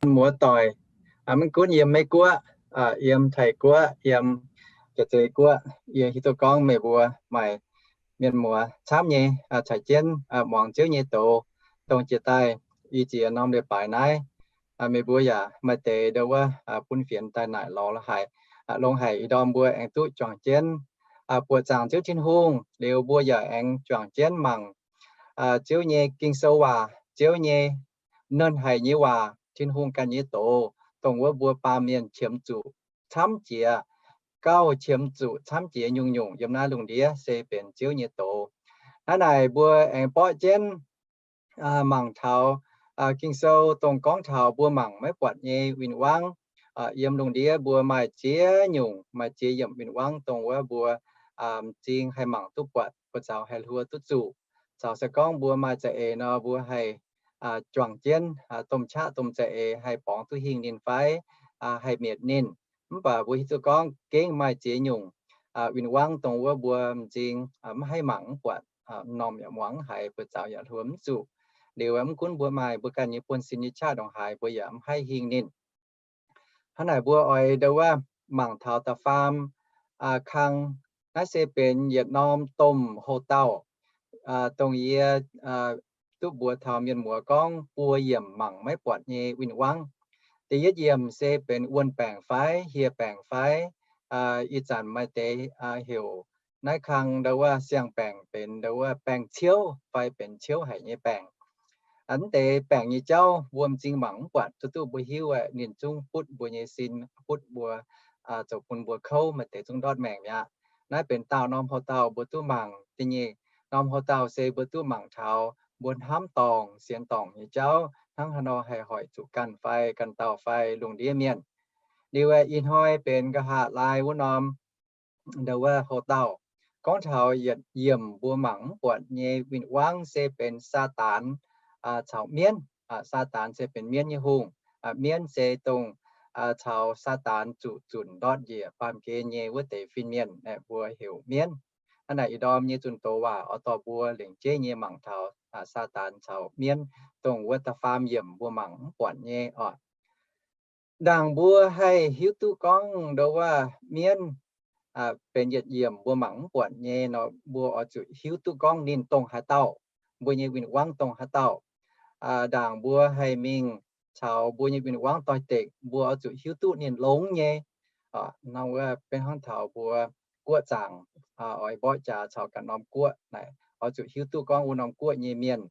Mienh muoz-doic, maiv gunv yiem Meiv Guoqv, yiem Taiv Guoqv, yiem Jaav-Zei Guoqv, yie hiuv duqv gorngv meih mbuo maaih mienh muoz camv nyei caux jienv muangx Ziouv nyei doz, dongh jiex daaih i ziex norm leiz-baaix naaiv. Meih mbuo yaac maaih deix ndo wuov bun fienx daaih naaic lorz la'haic, longx haic. Ih ndorm mbuo aengx duqv juangc jienv buoqc zaangc Ziouv Tin-Hungh liuz, mbuo yaac aengx juangc jienv mangc Ziouv nyei Ging-Sou waac, Ziouv nyei nernh haic nyei waac, Tin-Hungh ganh nyei doz, dongh wuov mbuo baamh mienh qiemx zuqc camv jiex, gauh qiemx zuqc camv jiex nyungc-nyungc yiem naaiv lungh ndiev se benx Ziouv nyei doz. Hnangv naaic mbuo aengx borqv jienv mangc taux Ging-Sou dongh gorngv taux mbuo mangc maiv buatc nyei win-wangv. Yiem lungh ndiev mbuo maaih ziex nyungc, maaih ziex yiemc win-wangv dongh wuov mbuo m'zing haih mangc duqv buatc, mbuo zaux haih hluo duqv zuqc. Caux se gorngv mbuo maaih za'eix nor, mbuo haih juangc jienv domh qaqv domh za'eix haih borngz duqv hingh ninh fai haih mietc ninh. Mv baac mbuo hiuv duqv gorngv gengh maaih ziex nyungc win-wangv dongh wuov mbuo m'zing maiv haih mangc mv buatc, m'normh yaac muangx mv haiz, mbuo zaux yaac hluo mv zuqc. Liuz mv gunv mbuo maaih mbuo ganh nyei buonv-sin nyei qaqv ndongc haaix, mbuo yaac mv haih hingh ninh. Hnangv naaic mbuo oix ndo wuov mangc taux da'faam kang. Naaiv se benx yietc norm domh houx-daauh, dongh yie duqv mbuox taux mienh muoz gorngv buo yiemc mangc maiv buatc nyei win-wangv. Da'yietv yiemc se benx wuon-baengc fai hieh baengc fai, ih zanc maaih deix heuc naaiv kang ndo wuov siang-baengc benx ndo wuov baeng-ciouv fai benx ciouv haic nyei baengc. Mv deix baengc nyei jauv mbuo m'zing mangc mv buatc, zuqc duqv mbuo hiuv ninh zungv butv mbuo nyei sin, butv mbuo, zoux bun mbuo kouv, maaih deix zungv ndortv maengc mi'aqv. Naaiv benx daauh norm houx-daauh mbuo duqv mangc. Da'nyeic norm houx-daauh se mbuo duqv mangc taux mbuo hnamv dorngc, sienx dorngc nyei jauv hnangv haaix nor, haih hoic zuqc ganh fai ganh dauh fai lungh ndiev mienh. Liuz ih hnoi benx nqa'haav laai wuov norm ndo wuov houx-daauh, gorngv taux yietc yiemc mbuo mangc mv buatc nyei win-wangv se benx Saadaan caux mienv. Saadaan se benx mienv nyei hungh. Mienv se dongh caux Saadaan zuqc zunc ndortv njiec baamh gen nyei wuov deix fin-mienh, mbuo heuc mienv. Hnangv naaic ih ndorm nyei zunh doz waac oix dorh mbuo lengc jeiv nyei mangc taux Saadaan caux mienv, dongh wuov da'faam yiemc mbuo mangc mv buatc nyei oc. Ndaangc mbuo haih hiuv duqv gorngv ndo wuov mienv benx yietc yiemc mbuo mangc mv buatc nyei nor, mbuo oix zuqc hiuv duqv gorngv ninh dongh haaix dauh, mbuo nyei win-wangv dongh haaix dauh. Ndaangc mbuo haih mingh caux mbuo nyei win-wangv doix-dekc, mbuo oix zuqc hiuv duqv ninh longx nyei. Nor wuov benx hnangv taux mbuo guoqv zaangc oix mborqv jaax caux ganh norm guoqv naaic, oix zuqc hiuv duqv gorngv wuov norm guoqv nyei mienh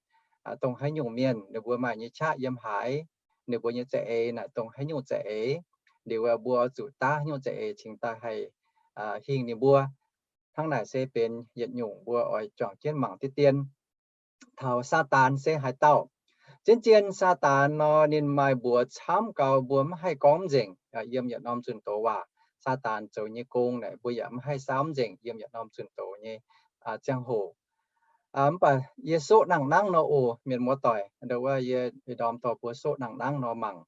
dongh haaix nyungc mienh, ninh mbuo maaih nyei qaqv yiem haaix, ninh mbuo nyei za'eix naaic dongh haaix nyungc za'eix. Liuz mbuo oix zuqc daav haaix nyungc za'eix cingx daaih haih hingh ninh mbuo. Hnangv naaic se benx yietc nyungc mbuo oix juangc jienv mangc diqv dien. Taux Saadaan se haaix dauh? Zien-zien Saadaan nor, ninh maaih mbuox camv gau, mbuo mv haih gorngv mv nzengc. Yiem yietc norm zunh doz waac, Saadaan zoux nyei gong naaic mbuo yaac mv haih saauv mv nzengc yiem yietc norm zunh doz nyei ziangh hoc. Mv baac yie soqv nangh nangv nor oc, mienh muoz-doic, ndo wuov yie ih ndorm dorh mbuo soqv nangh nangv nor mangc.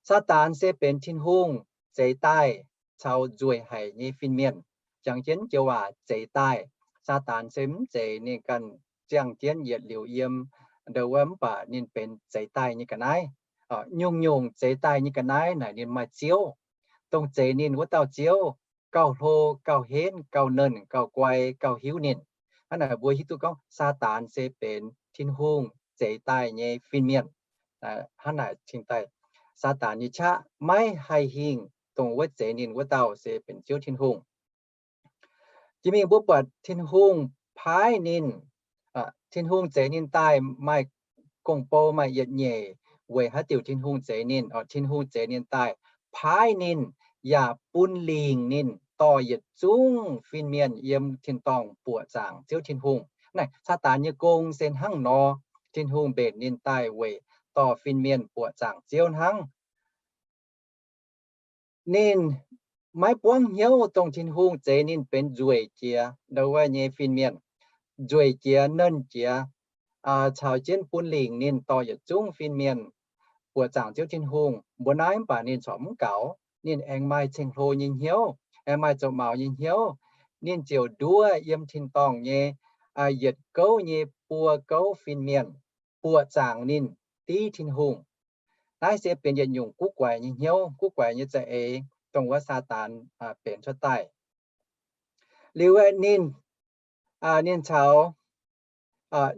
Saadaan se benx Tin-Hungh zeix daaih caux nzueic haic nyei fin-mienh. Jangx jienv joux waac zeix daaih, Saadaan se mv zeiz ninh ganh ziangh jienv yietc liuz yiem ndo wuov, mv baac ninh benx zeix daaih nyei ga'naaiv. Nyungc-nyungc zeix daaih nyei ga'naaiv naaic ninh maaih ziouv, dongh zeix ninh wuov dauh ziouv, gauh hlo, gauh henv, gauh nernh, gauh guai, gauh hiuv ninh. Hnangv naaic mbuo hiuv duqv gorngv Saadaan se benx Tin-Hungh zeix daaih nyei fin-mienh. Hnangv naaic cingx daaih Saadaan nyei qaqv maiv haih hingh dongh wuov zeix ninh wuov dauh se benx Ziouv Tin-Hungh. Jiex mingh mbuo buatc Tin-Hungh paaiv ninh, Tin-Hungh zeix ninh daaih maaih gong-bou maaih yietc nyeic weic haaix diuc Tin-Hungh zeix ninh. Tin-Hungh zeix ninh daaih paaiv ninh yaac bun lingc ninh dorh yietc zungv fin-mienh yiem tin-dorngh buoqc zaangc Ziouv Tin-Hungh. Naaiv Saadaan nyei gong se hnangv nor, Tin-Hungh mbenc ninh daaih weic dorh fin-mienh buoqc zaangc Ziouv hnangv. Ninh maiv buangv hnyouv dongh Tin-Hungh zeix ninh benx nzueic jiex ndo wuov nyei fin-mienh, nzueic jiex nernh jiex, caux jienv bun lingc ninh dorh yietc zungv fin-mienh buoqc zaangc Ziouv Tin-Hungh. Mbuo naaiv mv baac ninh corc mv gaux. Ninh aengx maaih ceng-hlo nyei hnyouv, aengx maaih zoux-maux nyei hnyouv. Ninh ziouc nduov yiem tin-dorngh nyei yietc gouv nyei buo gouv fin-mienh buoqc zaangc ninh div Tin-Hungh. Naaiv se benx yietc nyungc guv guaix nyei hnyouv, guv guaix nyei za'eix, dongh wuov Saadaan benx cuotv daaih. Liuz ninh, ninh caux,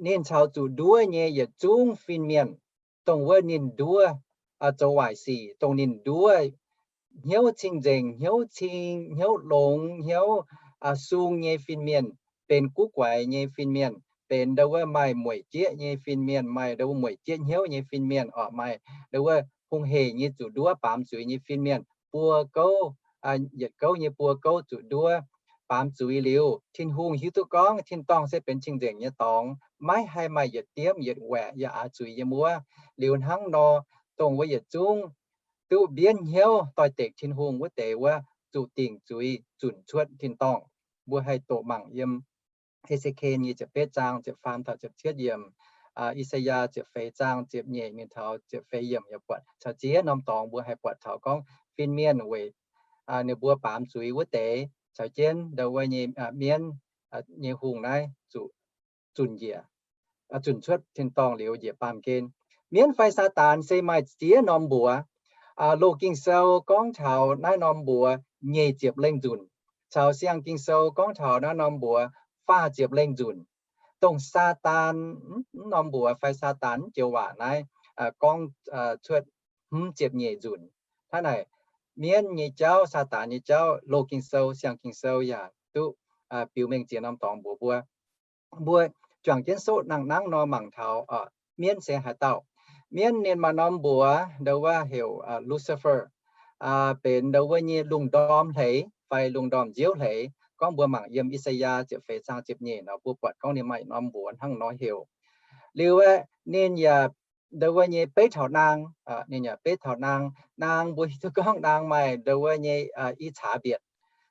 ninh caux zuqc nduov nyei yietc zungv fin-mienh, dongh wuov ninh nduov zoux waaic sic, dongh ninh nduov hnyouv cing-nzengc, hnyouv cing, hnyouv longx, hnyouv sung nyei fin-mienh, benx guv guaix nyei fin-mienh, benx ndau wuov maaih mueic jieqv nyei fin-mienh, maaih ndau wuov mueic jieqv hnyouv nyei fin-mienh, orqc maaih ndau wuov hungh heic nyei zuqc nduov baamz zuiz nyei fin-mienh, buo gouv, yietc gouv nyei buo gouv zuqc nduov baamz zuiz liuz, Tin-Hungh hiuv duqv gorngv tin-dorngh se benx cing-nzengc nyei dorngx, maiv haih maaih yietc diemv yietc waeqc yaac aax zuiz yiem wuov. Liuz hnangv nor, dongh wuov yietc zungv duqv mbienv hnyouv doix-dekc Tin-Hungh wuov deix wuov, zuqc dingc zuiz zunc cuotv tin-dorngh. Mbuo haih doqc mangc yiem E^se^ken nyei ziepc betv zaang ziepc faam taux ziepc cietv yiemc, I^saa^yaa ziepc feix zaang ziepc nyeic mingh taux ziepc feix yiemc yaac buatc caux ziex norm dorngx mbuo haih buatc taux gorngv fin-mienh weic ninh mbuo baamz zuiz wuov deix caux jienv ndau wuov nyei mienv nyei hungh naaiv zuqc zunc njiec, zunc cuotv tin-dorngh liuz njiec baamh gen. Mienv fai Saadaan se maaih ziex norm mbuox. Loz-Ging-Sou gorngv taux naaiv norm mbuox nyeic ziepc lengh nzunc, caux Siang-Ging-Sou gorngv taux naaiv norm mbuox faah ziepc lengh nzunc. Dongh Saadaan norm mbuox fai Saadaan joux waac naaiv gorngv cuotv hmz ziepc nyeic nzunc. Hnangv naaic, mienv nyei jauv, Saadaan nyei jauv, Loz-Ging-Sou, Siang-Ging-Sou yaac duqv biux mengh ziex norm dorngx mbuox mbuo. Mbuo juangc jienv soqv nangh nangv nor mangc taux mienv se haaix dauh. Mienv ninh maaih norm mbuox ndau wuov heuc Lucifer, benx ndau wuov nyei lungh ndorm hleix fai lungh ndorm nziouv hleix. Gorngv mbuo mangc yiem I^saa^yaa ziepc feix zaang ziepc nyeic nor, mbuo buatc gorngv ninh maaih norm mbuox hnangv nor heuc. Liuz aeqv, ninh yaac ndau wuov nyei beiv taux naang, ninh yaac beiv taux naang. Naang mbuo hiuv duqv gorngv naang maaih ndau wuov nyei i caax mbietc.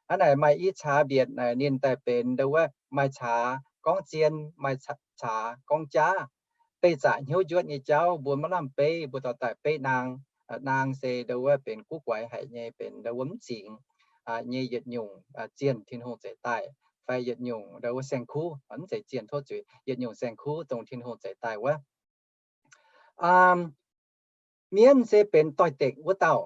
Hnangv naaic maaih i caax mbietc naaic ninh daaih benx ndau wuov maaih caax gorngv zien, maaih caax gorngv jaav. Beih zaqc hnyouv njuotv nyei jauv mbuo maiv lamh beiv, mbuo dorh daaih beiv naang. Naang se ndau wuov benx guv guaix haic nyei, benx ndau wuov mv zingx nyei yietc nyungc zienh Tin-Hungh zeix daaih, fai yietc nyungc ndau wuov saeng-kuv, mv zeiz zienh, tov zuiz, yietc nyungc saeng-kuv dongh Tin-Hungh zeix daaih wuov. Mienv se benx doix-dekc wuov dauh.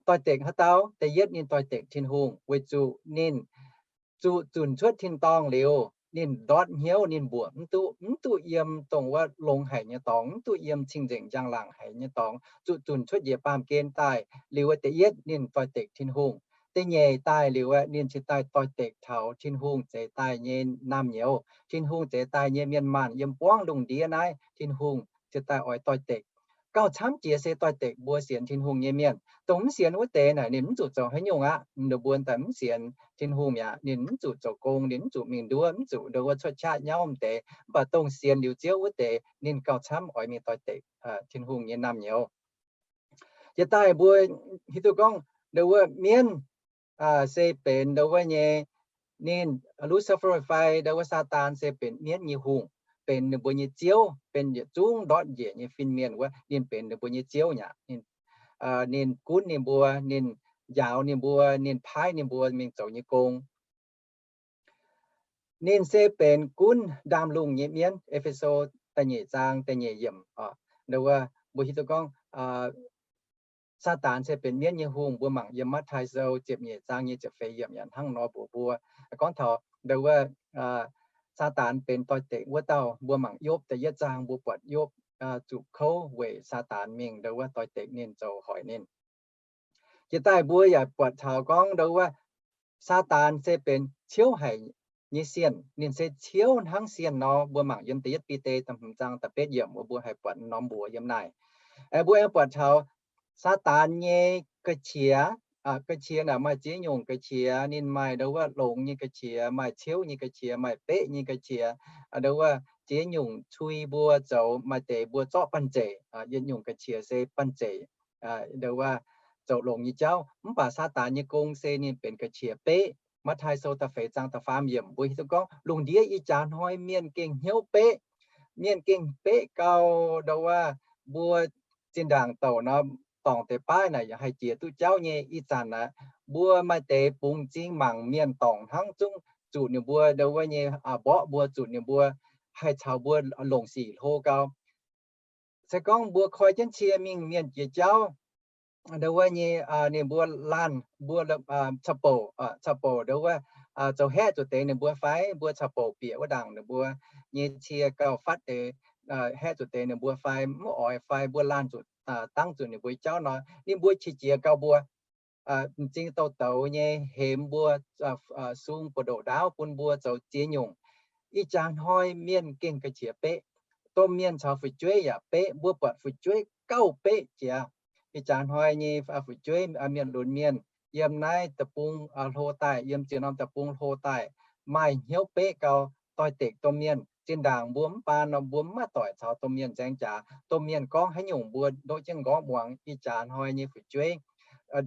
Doix-dekc haaix dauh? Da'yietv ninh doix-dekc Tin-Hungh weic zuqc ninh zuqc zunc cuotv tin-dorngh liuz, ninh ndortv hnyouv, ninh mbuoqc mv duqv, mv duqv yiem dongh wuov longx haic nyei dorngx, mv duqv yiem cing-nzengc njang-laangc haic nyei dorngx, zuqc zunc cuotv njiec baamh gen daaih liuz, da'yietv ninh doix-dekc Tin-Hungh. Da'nyeic daaih liuz, ninh cingx daaih doix-dekc taux Tin-Hungh zeix daaih nyei naamh nyouz, Tin-Hungh zeix daaih nyei mienh maanh yiem buangv lungh ndiev naaiv, Tin-Hungh cingx daaih oix doix-dekc. Gauh camv jiex se doix-dekc mbuo sienx Tin-Hungh nyei mienh. Dongh mv sienx wuov deix naaic ninh mv zuqc zoux haaix nyungc aqv. Ninh mbuo daaih mv sienx Tin-Hungh mi'aqv, ninh mv zuqc zoux gong, ninh mv zuqc mingh nduov, mv zuqc ndau wuov cuotv qaqv nyauv m'deix. Mv baac dongh sienx liuz Ziouv wuov deix ninh gauh camv oix mingh doix-dekc Tin-Hungh nyei naamh nyouz. Jiex daaih mbuo hiuv duqv gorngv ndau wuov mienv se benx ndau wuov nyei, ninh Lucifer fai ndau wuov Saadaan se benx mienv nyei hungh, benx ninh mbuo nyei ziouv, benx yietc zungv ndortv njiec nyei fin-mienh wuov, ninh benx ninh mbuo nyei ziouv mi'aqv. Ninh gunv ninh mbuo, ninh njaaux ninh mbuo, ninh paaiv ninh mbuo mingh zoux nyei gong. Ninh se benx gunv ndaamv-lungh nyei mienv. E^fe^so da'nyeic zaang da'nyeic yiemc, ndau wuov mbuo hiuv duqv gorngv Saadaan se benx mienv nyei hungh. Mbuo mangc yiem Matv^taai Sou ziepc nyeic zaang nyei ziepc feix yiemc yaac hnangv nor mbuox mbuo. Gorngv taux ndau wuov Saadaan benx doix-dekc wuov dauh, mbuo mangc Yopv da'yietv zaang, mbuo buatc Yopv zuqc kouv weic Saadaan mingh ndau wuov doix-dekc ninh, zoux hoic ninh. Jiex daaih mbuo yaac buatc taux gorngv ndau wuov Saadaan se benx ciouv haic nyei sienh. Ninh se ciouv hnangv sienh nor. Mbuo mangc yiem da'yietv Bide da'hmz zaang da'betv yiemc wuov, mbuo haih buatc norm mbuox yiem naaic. Mbuo aengx buatc taux Saadaan nyei ga'qiex. Ga'qiex naaic maaih ziex nyungc ga'qiex. Ninh maaih ndau wuov longx nyei ga'qiex, maaih ciouv nyei ga'qiex, maaih beqv nyei ga'qiex. Ndau wuov ziex nyungc cui mbuo zoux, maaih deix mbuo zorqv banh zeic. Yietc nyungc ga'qiex se banh zeic, ndau wuov zoux longx nyei jauv. Mv baac Saadaan nyei gong se ninh benx ga'qiex beqv. Matv^taai Sou da'feix zaang da'faam yiemc mbuo hiuv duqv gorngv lungh ndiev ih jaax hnoi mienh gengh hnyouv beqv. Mienh gengh beqv gau, ndau wuov mbuo zinh ndaangc douc nor, dorngc deix baav naaic yaac haih jiex duqv jauv nyei. Ih zanc naaic mbuo maaih deix bungx m'zing mangc mienh dorngc hnangv zungv zuqc ninh mbuo ndau wuov nyei mborqv mbuo, zuqc ninh mbuo haih caux mbuo longc sic hlo gau. se gorngv mbuo koi jienv cie mingh mienh jiex jauv, ndo wuov nyei, ninh mbuo laanh mbuo caux bouc, caux bouc ndo wuov zoux haeqv zuqc deix ninh mbuo fai, mbuo caux bouc bieqc wuov ndaangc ninh mbuo nyei cie gauh fatv deix, haeqv zuqc deix ninh mbuo fai mv oix fai mbuo laanh zuqc dangv zuqc ninh mbuo jauv nor, ninh mbuo qiex jiez gauh mbuo m'zing douz-douz nyei hemx mbuo, sung buoz-ndoqv ndaauv bun mbuo zoux ziex nyungc. Ih jaax hnoi mienh gengh ga'qiex beqv. Domh mienh caux fu'jueiv yaac beqv. Mbuo buatc fu'jueiv gauh beqv jiex. Ih jaax hnoi nyei fu'jueiv, mienh lunx mienh yiem naaiv deic-bung hlo daaih, yiem ziex norm deic-bung hlo daaih, maaih hnyouv beqv gau, doix-dekc domh mienh. Zinh ndaangc mbuo mv baan nor, mbuo mv maaih doic caux domh mienh nzaeng jaax. Domh mienh gorngv haaix nyungc mbuo ndoqv jienv nqorngv muangx. Ih jaax hnoi nyei fu'jueiv,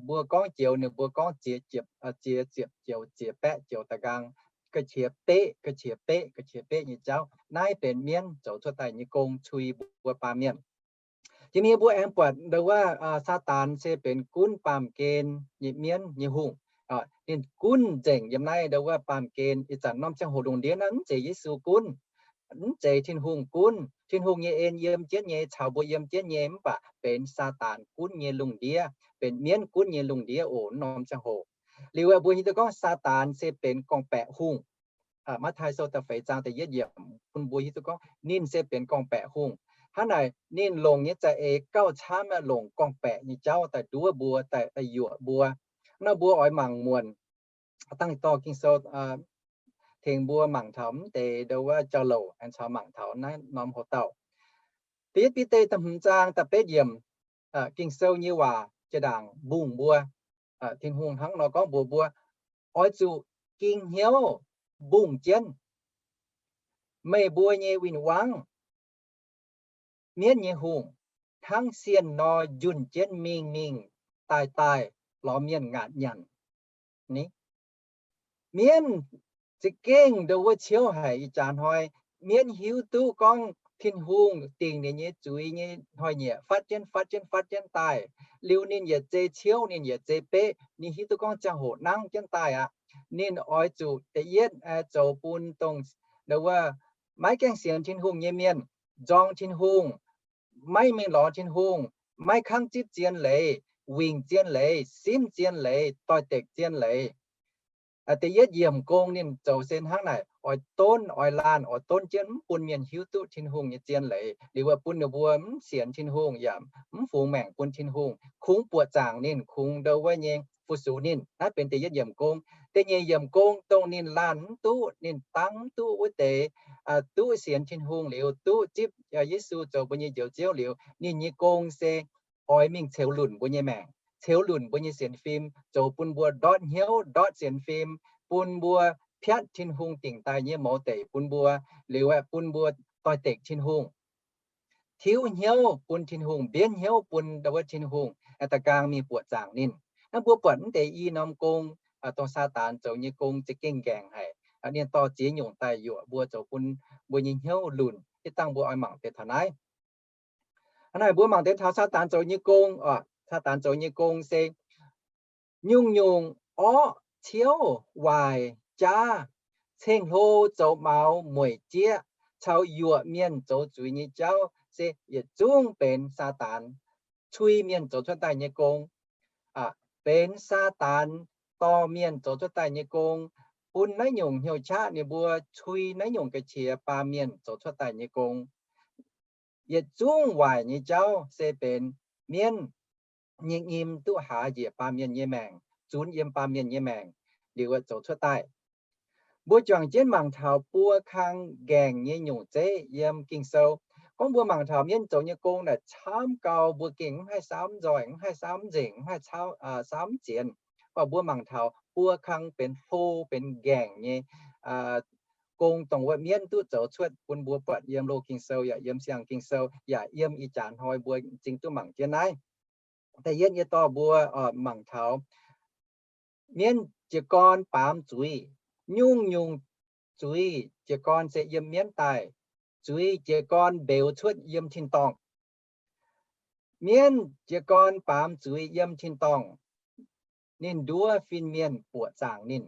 mbuo gorngv joux, ninh mbuo gorngv ziex ziepc, ziex ziepc joux, ziex baeqv joux da'nqaang. Ga'qiex beqv, ga'qiex beqv, ga'qiex beqv nyei jauv. Naaiv benx mienv zoux cuotv daaih nyei gong cui mbuo baamh mienh. Jiex mingh mbuo aengx buatc ndo wuov Saadaan se benx gunv baamh gen nyei mienv nyei hungh. Ninh gunv nzengc yiem naaiv ndo wuov baamh gen. Ih zanc norm ziangh hoc lungh ndiev naaiv mv zeiz Yesu gunv, mv zeiz Tin-Hungh gunv. Tin-Hungh nyei en yiem jienv nyei, caux mbuo yiem jienv nyei, mv baac benx Saadaan gunv nyei lungh ndiev, benx mienv gunv nyei lungh ndiev oc. Norm ziangh hoc liuz, mbuo hiuv duqv gorngv Saadaan se benx gorngv-baeqc hungh. Matv^taai Sou da'feix zaang da'yietv yiemc bun mbuo hiuv duqv gorngv ninh se benx gorngv-baeqc hungh. Hnangv naaic, ninh longc nyei za'eix gauh camv, longc gorngv-baeqc nyei jauv daaih nduov mbuo, daaih yuoqc mbuo. Nor mbuo oix mangc muonc dangh dorh Ging-Sou tengx mbuo mangc taux mv deix ndo wuov jauv-louc aengx caux mangc taux naaiv norm hoc-dauh. Da'yietv Bide da'hmz zaang da'betv yiemc, Ging-Sou nyei waac jiex ndaangc mbungh mbuo, Tin-Hungh hnangv nor gorngv mbuox mbuo, oix zuqc ging hnyouv mbungh jienv meih mbuo nyei win-wangv, mienv nyei hungh, hnangv sienh nor njunh jienv mingh mingh daaih daaih lorz mienh ngaatc nyanc. Mienv za'gengh ndo wuov ciouv haic. Ih jaax hnoi mienv hiuv duqv gorngv Tin-Hungh dingc ninh nyei zuiz nyei hnoi-nyieqc fatv jienv fatv jienv fatv jienv daaih. Liuz ninh yietc zei ciouv, ninh yietc zei beqv, ninh hiuv duqv gorngv ziangh hoc nangv jienv daaih aqv. Ninh oix zuqc da'yietv zoux bun dongh ndo wuov maiv gaengh sienx Tin-Hungh nyei mienh nzorng Tin-Hungh, maiv mingh lorz Tin-Hungh, maiv kangv zipv zien leiz, wingc zien leiz, simv zien leiz, doix-dekc zien leiz. Da'yietv yiemc gong ninh zoux se hnangv naaic, oix donv, oix laanh, oix donv jienv mv bun mienh hiuv duqv Tin-Hungh nyei zien leiz. Liuz bun ninh mbuo mv sienx Tin-Hungh yaac mv fungx maengc bun Tin-Hungh, kungx buoqc zaangc ninh, kungx ndo wuov nyei fu-sux ninh. Naaiv benx da'yietv yiemc gong. Da'nyeic yiemc gong dongh ninh laanh mv duqv, ninh dangv mv duqv wuov deix, duqv sienx Tin-Hungh liuz, duqv zipv Yesu zoux mbuo nyei Njoux Ziouv liuz, ninh nyei gong se oix mingh ceux lunc mbuo nyei maengc, ceux lunc mbuo nyei sienx fim, zoux bun mbuo ndortv hnyouv, ndortv sienx fim, bun mbuo piatv Tin-Hungh dingc daaih nyei mouz deic bun mbuo, liuz aeqv, bun mbuo doix-dekc Tin-Hungh, tiuv hnyouv bun Tin-Hungh, mbienv hnyouv bun ndo wuov Tin-Hungh, da'gaang mingh buoqc zaangc ninh. Naaiv mbuo buatc mv deix i norm gong, dongh Saadaan zoux nyei gong za'gengh nqaengc haic. Ninh dorh ziex nyungc daaih yuoqc mbuo, zoux bun mbuo nyei hnyouv lunc. Yie dangh mbuo oix mangc deix taux naaiv. Hnangv naaic mbuo mangc deix taux Saadaan zoux nyei gong oc. Saadaan zoux nyei gong se nyungc-nyungc orqv, ciouv, waaic, jaav, ceng-hlo zoux maux mueic jieqv, caux yuoqc mienh zoux zuiz nyei jauv se yietc zungv benx Saadaan cui mienh zoux cuotv daaih nyei gong. Benx Saadaan dorh mienh zoux cuotv daaih nyei gong, bun naaiv nyungc hnyouv qaqv ninh mbuo cui naaiv nyungc ga'qiex baamh mienh zoux cuotv daaih nyei gong. Yietc zungv waaic nyei jauv se benx mienv nyei nyim duqv haaz njiec baamh mienh nyei maengc, zunx yiem baamh mienh nyei maengc liuz zoux cuotv daaih. Mbuo juangc jienv mangc taux buo kang nqaengc nyei nyungc zeiv yiem Ging-Sou. Gorngv mbuo mangc taux mienv zoux nyei gong naaic camv gau, mbuo gengh mv haih saauv mv nzoih, mv haih saauv mv nzengc, mv haih saauv, saauv mv zienx. Mv baac mbuo mangc taux buo kang benx hlo benx nqaengc nyei gong dongh wuov mienv duqv zoux cuotv bun mbuo buatc yiem loz Ging-Sou yaac yiem siang Ging-Sou yaac yiem ih jaax hnoi mbuo m'zing duqv mangc jienv naaiv. Da'yietv yie dorh mbuo mangc taux mienv jiez gorn baamz zuiz. Nyungc-nyungc zuiz jiez gorn se yiem mienv daaih. Zuiz jiez gorn mbeux cuotv yiem tin-dorngh. Mienv jiez gorn baamz zuiz yiem tin-dorngh, ninh nduov fin-mienh buoqc zaangc ninh.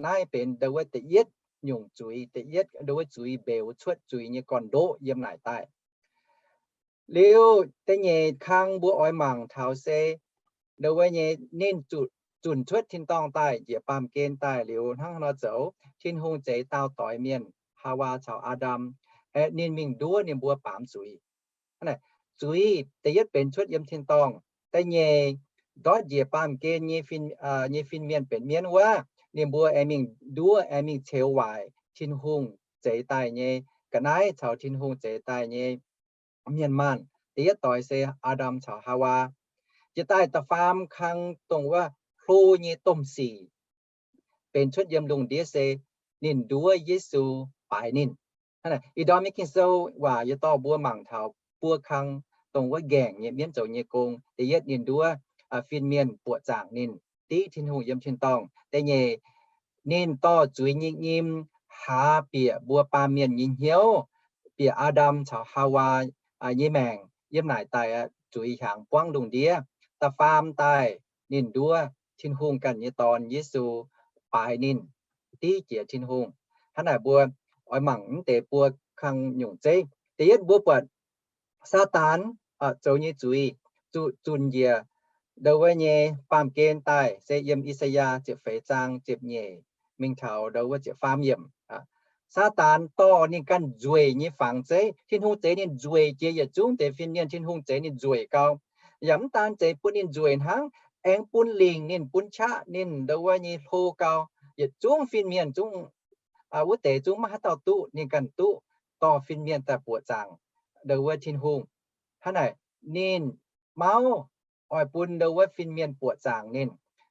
Naaiv benx ndo wuov da'yietv nyungc zuiz, da'yietv ndo wuov zuiz mbeux cuotv zuiz nyei gorn-ndoqv yiem naaic daaih. Liuz da'nyeic kang mbuo oix mangc taux se, ndo wuov nyei, ninh zunc cuotv tin-dorngh daaih njiec baamh gen daaih liuz hnangv nor zoux, Tin-Hungh zeix daauh doix mienh, Haawaa caux Aa^ndam, aeqv, ninh mingh nduov ninh mbuo baamz zuiz. Zuiz da'yietv benx cuotv yiem tin-dorngh. Da'nyeic, ndortv njiec baamh gen nyei fin, nyei fin-mienh benx mienv wuov, ninh mbuo aengx mingh nduov, aengx mingh ceux waaic Tin-Hungh zeix daaih nyei ga'naaiv caux Tin-Hungh zeix daaih nyei mienh maanh. Da'yietv doix se Aa^ndam caux Haawaa. Jiex daaih da'faam kang dongh wuov hlo nyei domh sic benx cuotv yiem lungh ndiev se ninh nduov Yesu baaix ninh. Ih ndorm nyei Ging-Sou waac yie dorh mbuo mangc taux buo kang dongh wuov nqaengc nyei mienv zoux nyei gong. Da'yietv ninh nduov fin-mienh buoqc zaangc ninh, div Tin-Hungh yiem tin-dorngh. Da'nyeic, ninh dorh zuiz nyei nyim haaz bieqc mbuo baamh mienh nyei hnyouv, bieqc Aa^ndam caux Haawaa nyei maengc yiem naaic daaih zuiz hiaangx buangv lungh ndiev. Da'faam daaih ninh nduov Tin-Hungh ganh nyei Dorn, Yesu, baaix ninh, div jiex Tin-Hungh. Hnangv naaic mbuo oix mangc mv deix buo kang nyungc zeiv. Da'yietv mbuo buatc Saadaan zoux nyei zuiz zuqc zunc njiec ndo wuov nyei baamh gen daaih se yiem I^saa^yaa ziepc feix zaang ziepc nyeic mingh taux ndo wuov ziepc faam yiemc. Saadaan dorh ninh ganh nzueic nyei fangx zeiv. Tin-Hungh zeix ninh nzueic jiex yietc zungv deix fin-mienh. Tin-Hungh zeix ninh nzueic gau. Yaac mv daan zeix bun ninh nzueic hnangv, aengx bun lingc ninh, bun qaqv ninh ndo wuov nyei hlo gau. Yietc zungv fin-mienh zungv, wuov deix zungv maiv haaix dauh duqv, ninh ganh duqv dorh fin-mienh daaih buoqc zaangc ndo wuov Tin-Hungh. Hnangv naaic ninh mauv oix bun ndo wuov fin-mienh buoqc zaangc ninh.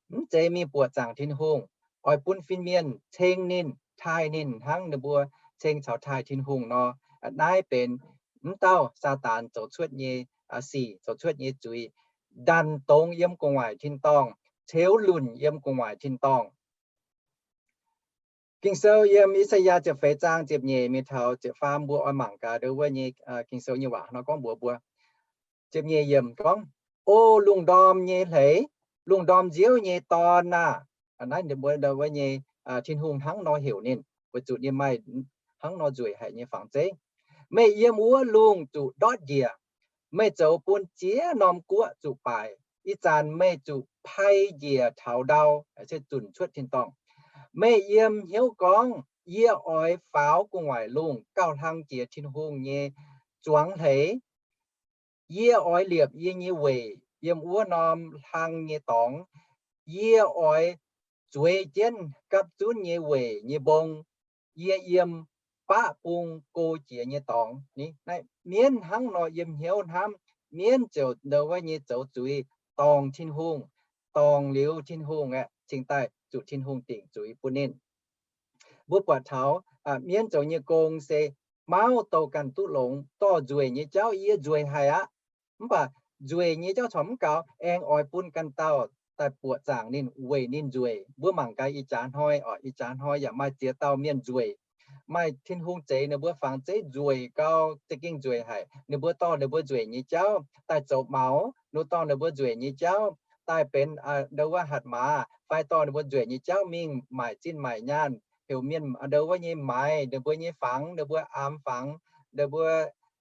Mv zeiz mingh buoqc zaangc Tin-Hungh. Oix bun fin-mienh ceng ninh, taaih ninh hnangv ninh mbuo ceng caux taaih Tin-Hungh nor. Naaiv benx mv dauh Saadaan zoux cuotv nyei sic, zoux cuotv nyei zuiz, ndanc dongz yiem gu'nguaaic tin-dorngh, ceux lunc yiem gu'nguaaic tin-dorngh. Ging-Sou yiem I^saa^yaa ziepc feix zaang ziepc nyeic mingh taux ziepc faam mbuo oix mangc gaax ndo wuov nyei Ging-Sou nyei waac nor gorngv mbuox mbuo. Ziepc nyeic yiemc gorngv, O lungh ndorm nyei hleix, lungh ndorm nziouv nyei dorn aah! Naaiv ninh mbuo ndo wuov nyei Tin-Hungh hnangv nor heuc ninh, weic zuqc ninh maaih hnangv nor nzueic haic nyei fangx zeiv. Meih yiem wuov lungh zuqc ndortv njiec. Meih zoux bun ziex norm guoqv zuqc baaic. Ih zanc meih zuqc pai njiec taux ndau, zunc cuotv tin-dorngh. Meih yiem hnyouv gorngv, Yie oix faaux gu'nguaaic lungh gauh hlang jiex Tin-Hungh nyei zuangx hleix. Yie oix liepc yie nyei weic yiem wuov norm hlang nyei dorngx. Yie oix zueiz jienv gapv zunv nyei weic nyei mbong. Yie yiem baqv bung go jiex nyei dorngx. Naaiv mienv hnangv nor yiem hnyouv hnamv, mienv ziouc ndo wuov nyei zoux zuiz, dorngc Tin-Hungh, dorngc liuz Tin-Hungh aeqv, cingx daaih zuqc Tin-Hungh dingc zuiz bun ninh. Mbuo buatc taux mienv zoux nyei gong se mauv douh ganh duqv longx, dorh nzueic nyei jauv, yie nzueic haic aqv. Mv baac nzueic nyei jauv corc mv gaux, aengx oix bun ganh dauh daaih buoqc zaangc ninh, weic ninh nzueic. Mbuo mangc gaax ih jaax hnoi oc, ih jaax hnoi yaac maaih ziex dauh mienh nzueic. Maaih Tin-Hungh zeix ninh mbuo fangx zeiv nzueic gau, za'gengh nzueic haic. Ninh mbuo dorh ninh mbuo nzueic nyei jauv daaih zoux maux, ninh dorh ninh mbuo nzueic nyei jauv daaih benx ndo wuov hatc maaz, fai dorh ninh mbuo nzueic nyei jauv mingh maaic zinh maaic nyaanh, heuc mienh ndo wuov nyei maaiz ninh mbuo nyei fangx, ninh mbuo aamx fangx, ninh mbuo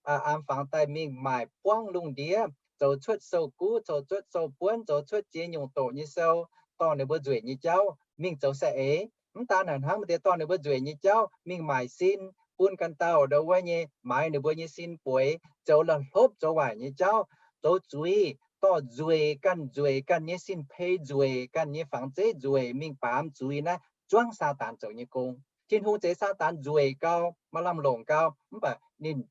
aamx fangx daaih mingh maaic buangv lungh ndiev, zoux cuotv sou-guv, zoux cuotv sou-buonv, zoux cuotv ziex nyungc doqc nyei sou, dorh ninh mbuo nzueic nyei jauv mingh zoux saeng-eix. Mv daan naaic hnangv, maaih deix dorh ninh mbuo nzueic nyei jauv mingh maaic sin, bun ganh dauh ndo wuov nyei maaiz ninh mbuo nyei sin bueix, zoux la'hlopv zoux waaic nyei jauv, zoux zuiz, dorh nzueic ganh nzueic ganh nyei sin-peix, nzueic ganh nyei fangx zeiv, nzueic mingh baamz zuiz. Naaiv zuangv Saadaan zoux nyei gong. Tin-Hungh zeix Saadaan nzueic gau, maaih lamh longc gau, mv baac ninh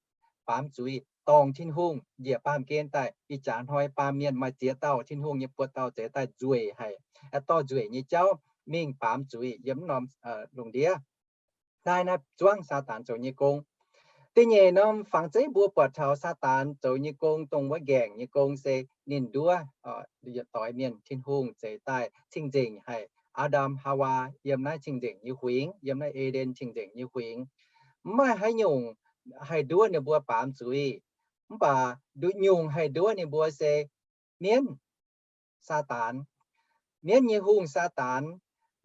baamz zuiz dorngc Tin-Hungh njiec baamh gen daaih. Ih jaax hnoi baamh mienh maaih ziex dauh Tin-Hungh nyei buoz dauh zeix daaih nzueic haic, dorh nzueic nyei jauv mingh baamz zuiz yiem norm lungh ndiev. Naaiv, naaiv zuangv Saadaan zoux nyei gong. Da'nyeic norm fangx zeiv mbuo buatc taux Saadaan zoux nyei gong, dongh wuov nqaengc nyei gong se ninh nduov yietc doix mienh Tin-Hungh zeix daaih cing-nzengc haic. Aa^ndam, Haawaa yiem naaiv cing-nzengc nyei huingx, yiem naaiv E^nden cing-nzengc nyei huingx. Mv maaih haaix nyungc haih nduov ninh mbuo baamz zuiz. Mv baac nduqc nyungc haih nduov ninh mbuo se mienv, Saadaan. Mienv nyei hungh, Saadaan,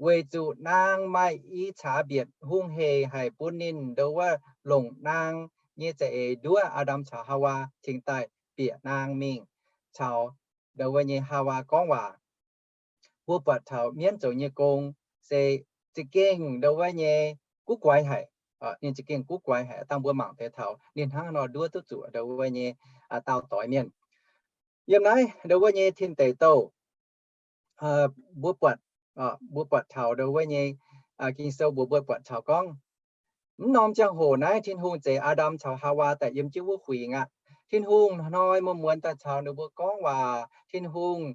weic zuqc naang maaih i caax mbietc hungh heic haic bun ninh ndo wuov longc naang nyei za'eix nduov Aa^ndam caux Haawaa cingx daaih bieqc naang mingh caux ndo wuov nyei Haawaa gorngv waac. Mbuo buatc taux mienv zoux nyei gong se za'gengh ndo wuov nyei guv guaix haic. Ninh za'gengh guv guaix haic, dangh mbuo mangc deix taux ninh hnangv nor nduov duqv zuqc ndo wuov nyei daauh doix mienh. Yiem naaiv ndo wuov nyei tin deic douh, mbuo buatc, mbuo buatc taux ndo wuov nyei Ging-Sou mbuox mbuo buatc taux gorngv, mv norm ziangh hoc naaiv Tin-Hungh zeix Aa^ndam caux Haawaa daaih yiem jienv wuov huingx aqv. Tin-Hungh hnoi muonz-muonz daaih caux ninh mbuo gorngv waac. Tin-Hungh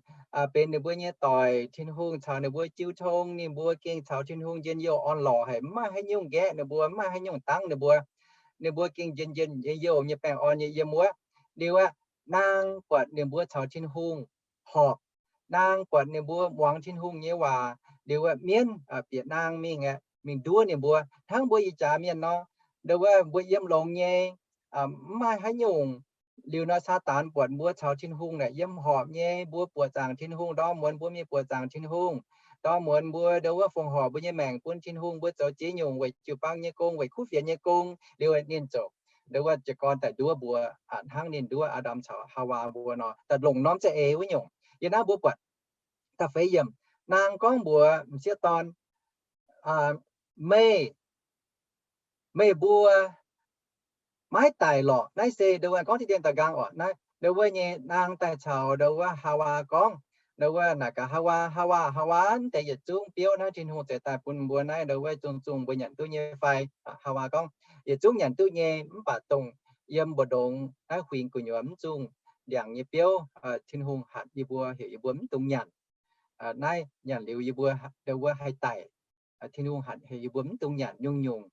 benx ninh mbuo nyei doic. Tin-Hungh caux ninh mbuo jiu tong. Ninh mbuo gengh caux Tin-Hungh njien-youh orn-lorqc haic, mv maaih haaix nyungc nqaeqv ninh mbuo, mv maaih haaix nyungc dangv ninh mbuo. Ninh mbuo gengh njien-youh nyei baengh orn nyei yiem wuov. Liuz aqv, naang buatc ninh mbuo caux Tin-Hungh horpc, naang buatc ninh mbuo muangx Tin-Hungh nyei waac. Liuz aqv, mienv bieqc naang mingh aqv, mingh nduov ninh mbuo hnangv mbuo ih jaax mienh nor. Ndo wuov mbuo yiem longx nyei, mv maaih haaix nyungc. Liuz nor Saadaan buatc mbuo caux Tin-Hungh naaic yiem horpc nyei, mbuo buoqc zaangc Tin-Hungh, ndorm muonz mbuo mingh buoqc zaangc Tin-Hungh, ndorm muonz mbuo ndo wuov fongc horc mbuo nyei maengc bun Tin-Hungh, mbuo zoux ziex nyungc weic jiu-baang nyei gong, weic kuv fienx nyei gong. Liuz ninh ziouc ndo wuov jiez gorn daaih nduov mbuo, hnangv ninh nduov Aa^ndam caux Haawaa mbuo nor, daaih longc norm za'eix wuov nyungc. Yie naaiv mbuo buatc da'feix yiemc, naang gorngv mbuox m'sieqv dorn, meih, meih mbuo maiv daic lorqc. Naaiv se ndo wuov gorngv diqv dien daaih nqaang oc. Naaiv ndo wuov nyei naang daaih caux ndo wuov Haawaa gorngv, ndo wuov naaic gaax Haawaa, Haawaa, Haawaa, mv deix yietc zungv biouv naaiv Tin-Hungh zeix daaih bun mbuo naaiv ndo wuov zungh zungh mbuo nyanc duqv nyei fai? Haawaa gorngv, yietc zungv nyanc duqv nyei, mv baac dongh yiem mbu'ndongx naaiv huingx gu'nyuoz mv zungh ndiangx nyei biouv, Tin-Hungh hatc yie mbuo, heuc yie mbuo mv dungx nyanc. Naaiv nyanc liuz yie mbuo ndo wuov haih daic. Tin-Hungh hatc heuc yie mbuo mv dungx nyanc nyungc-nyungc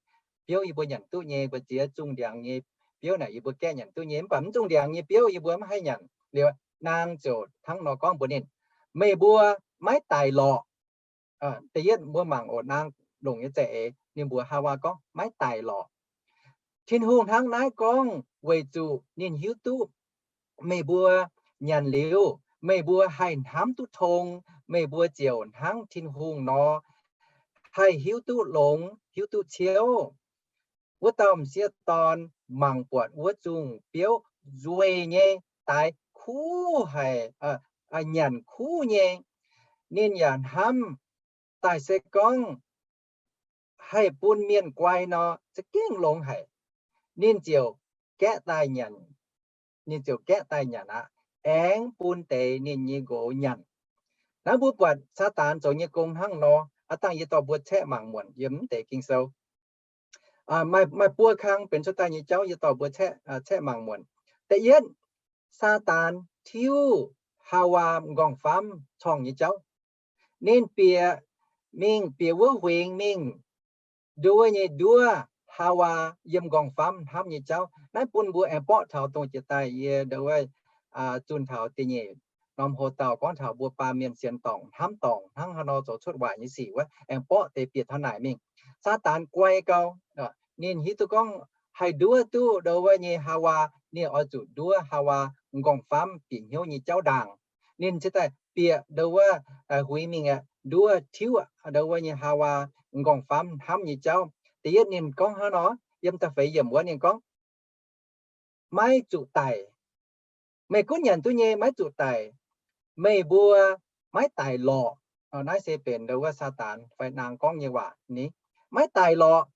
biouv yie mbuo nyanc duqv nyei. Mbu'ziex zungh ndiangx nyei biouv naaic yie mbuo gaeqv nyanc duqv nyei, mv baac mv zungh ndiangx nyei biouv yie mbuo mv haih nyanc. Liuz naang ziouc hnangv nor gorngv mbuox ninh, meih mbuo maiv daic lorqc. Da'yietv mbuo mangc oc, naang longc nyei za'eix ninh mbuox Haawaa gorngv maiv daic lorqc. Tin-Hungh hnangv naaiv gorngv weic zuqc ninh hiuv duqv meih mbuo nyanc liuz, meih mbuo haih hnamv duqv tong, meih mbuo ziouc hnangv Tin-Hungh nor, haih hiuv duqv longx, hiuv duqv ciouv. Wuov dauh m'sieqv dorn mangc buatc wuov zungh biouv nzueic nyei, daix kuv haic, nyanc kuv nyei. Ninh yaac hnamv daaih se gorngv haih bun mienh guai nor, za'gengh longx haic. Ninh ziouc gaeqv daaih nyanc. Ninh ziouc gaeqv daaih nyanc aqv, aengx bun deix ninh nyei nqox nyanc. Naaiv mbuo buatc Saadaan zoux nyei gong hnangv nor. Aav dangh yie dorh mbuo caeqv mangc muonc yiem mv deix Ging-Sou. Maaih, maaih buo kang benx cuotv daaih nyei jauv yie dorh mbuo caeqv, caeqv mangc muonc. Da'yietv, Saadaan tiuv Haawaa m'nqorngv-famv corngh nyei jauv. Ninh bieqc, mingh bieqc wuov huingx mingh, nduov nyei nduov Haawaa yiem m'nqorngv-famv hnamv nyei jauv. Naaiv bun mbuo aengx borqv taux dongh jiex daaih yie ndo wuov zunh taux da'nyeic norm hoc-dauh gorngv taux mbuo baamh mienh sienx dorngc, hnamv dorngc, hnangv haaix nor zoux cuotv waaic nyei sic wuov, aengx borqv deix bieqc taux naaic mingh. Saadaan guai gau, ninh hiuv duqv gorngv haih nduov duqv ndo wuov nyei Haawaa, ninh oix zuqc nduov Haawaa m'nqorngv-famv bieqc hnyouv nyei jauv ndaangc. Ninh cingx daaih bieqc ndo wuov huingx mingh aqv, nduov tiuv ndo wuov nyei Haawaa m'nqorngv-famv hnamv nyei jauv. Da'yietv ninh gorngv hnangv nor, yiem da'feix yiemc wuov ninh gorngv, maiv zuqc daic. Meih gunv nyanc duqv nyei, maiv zuqc daic. Meih mbuo maiv daic lorqc. Naaiv se benx ndo wuov Saadaan fai naang gorngv nyei waac ni. Maiv daic lorqc.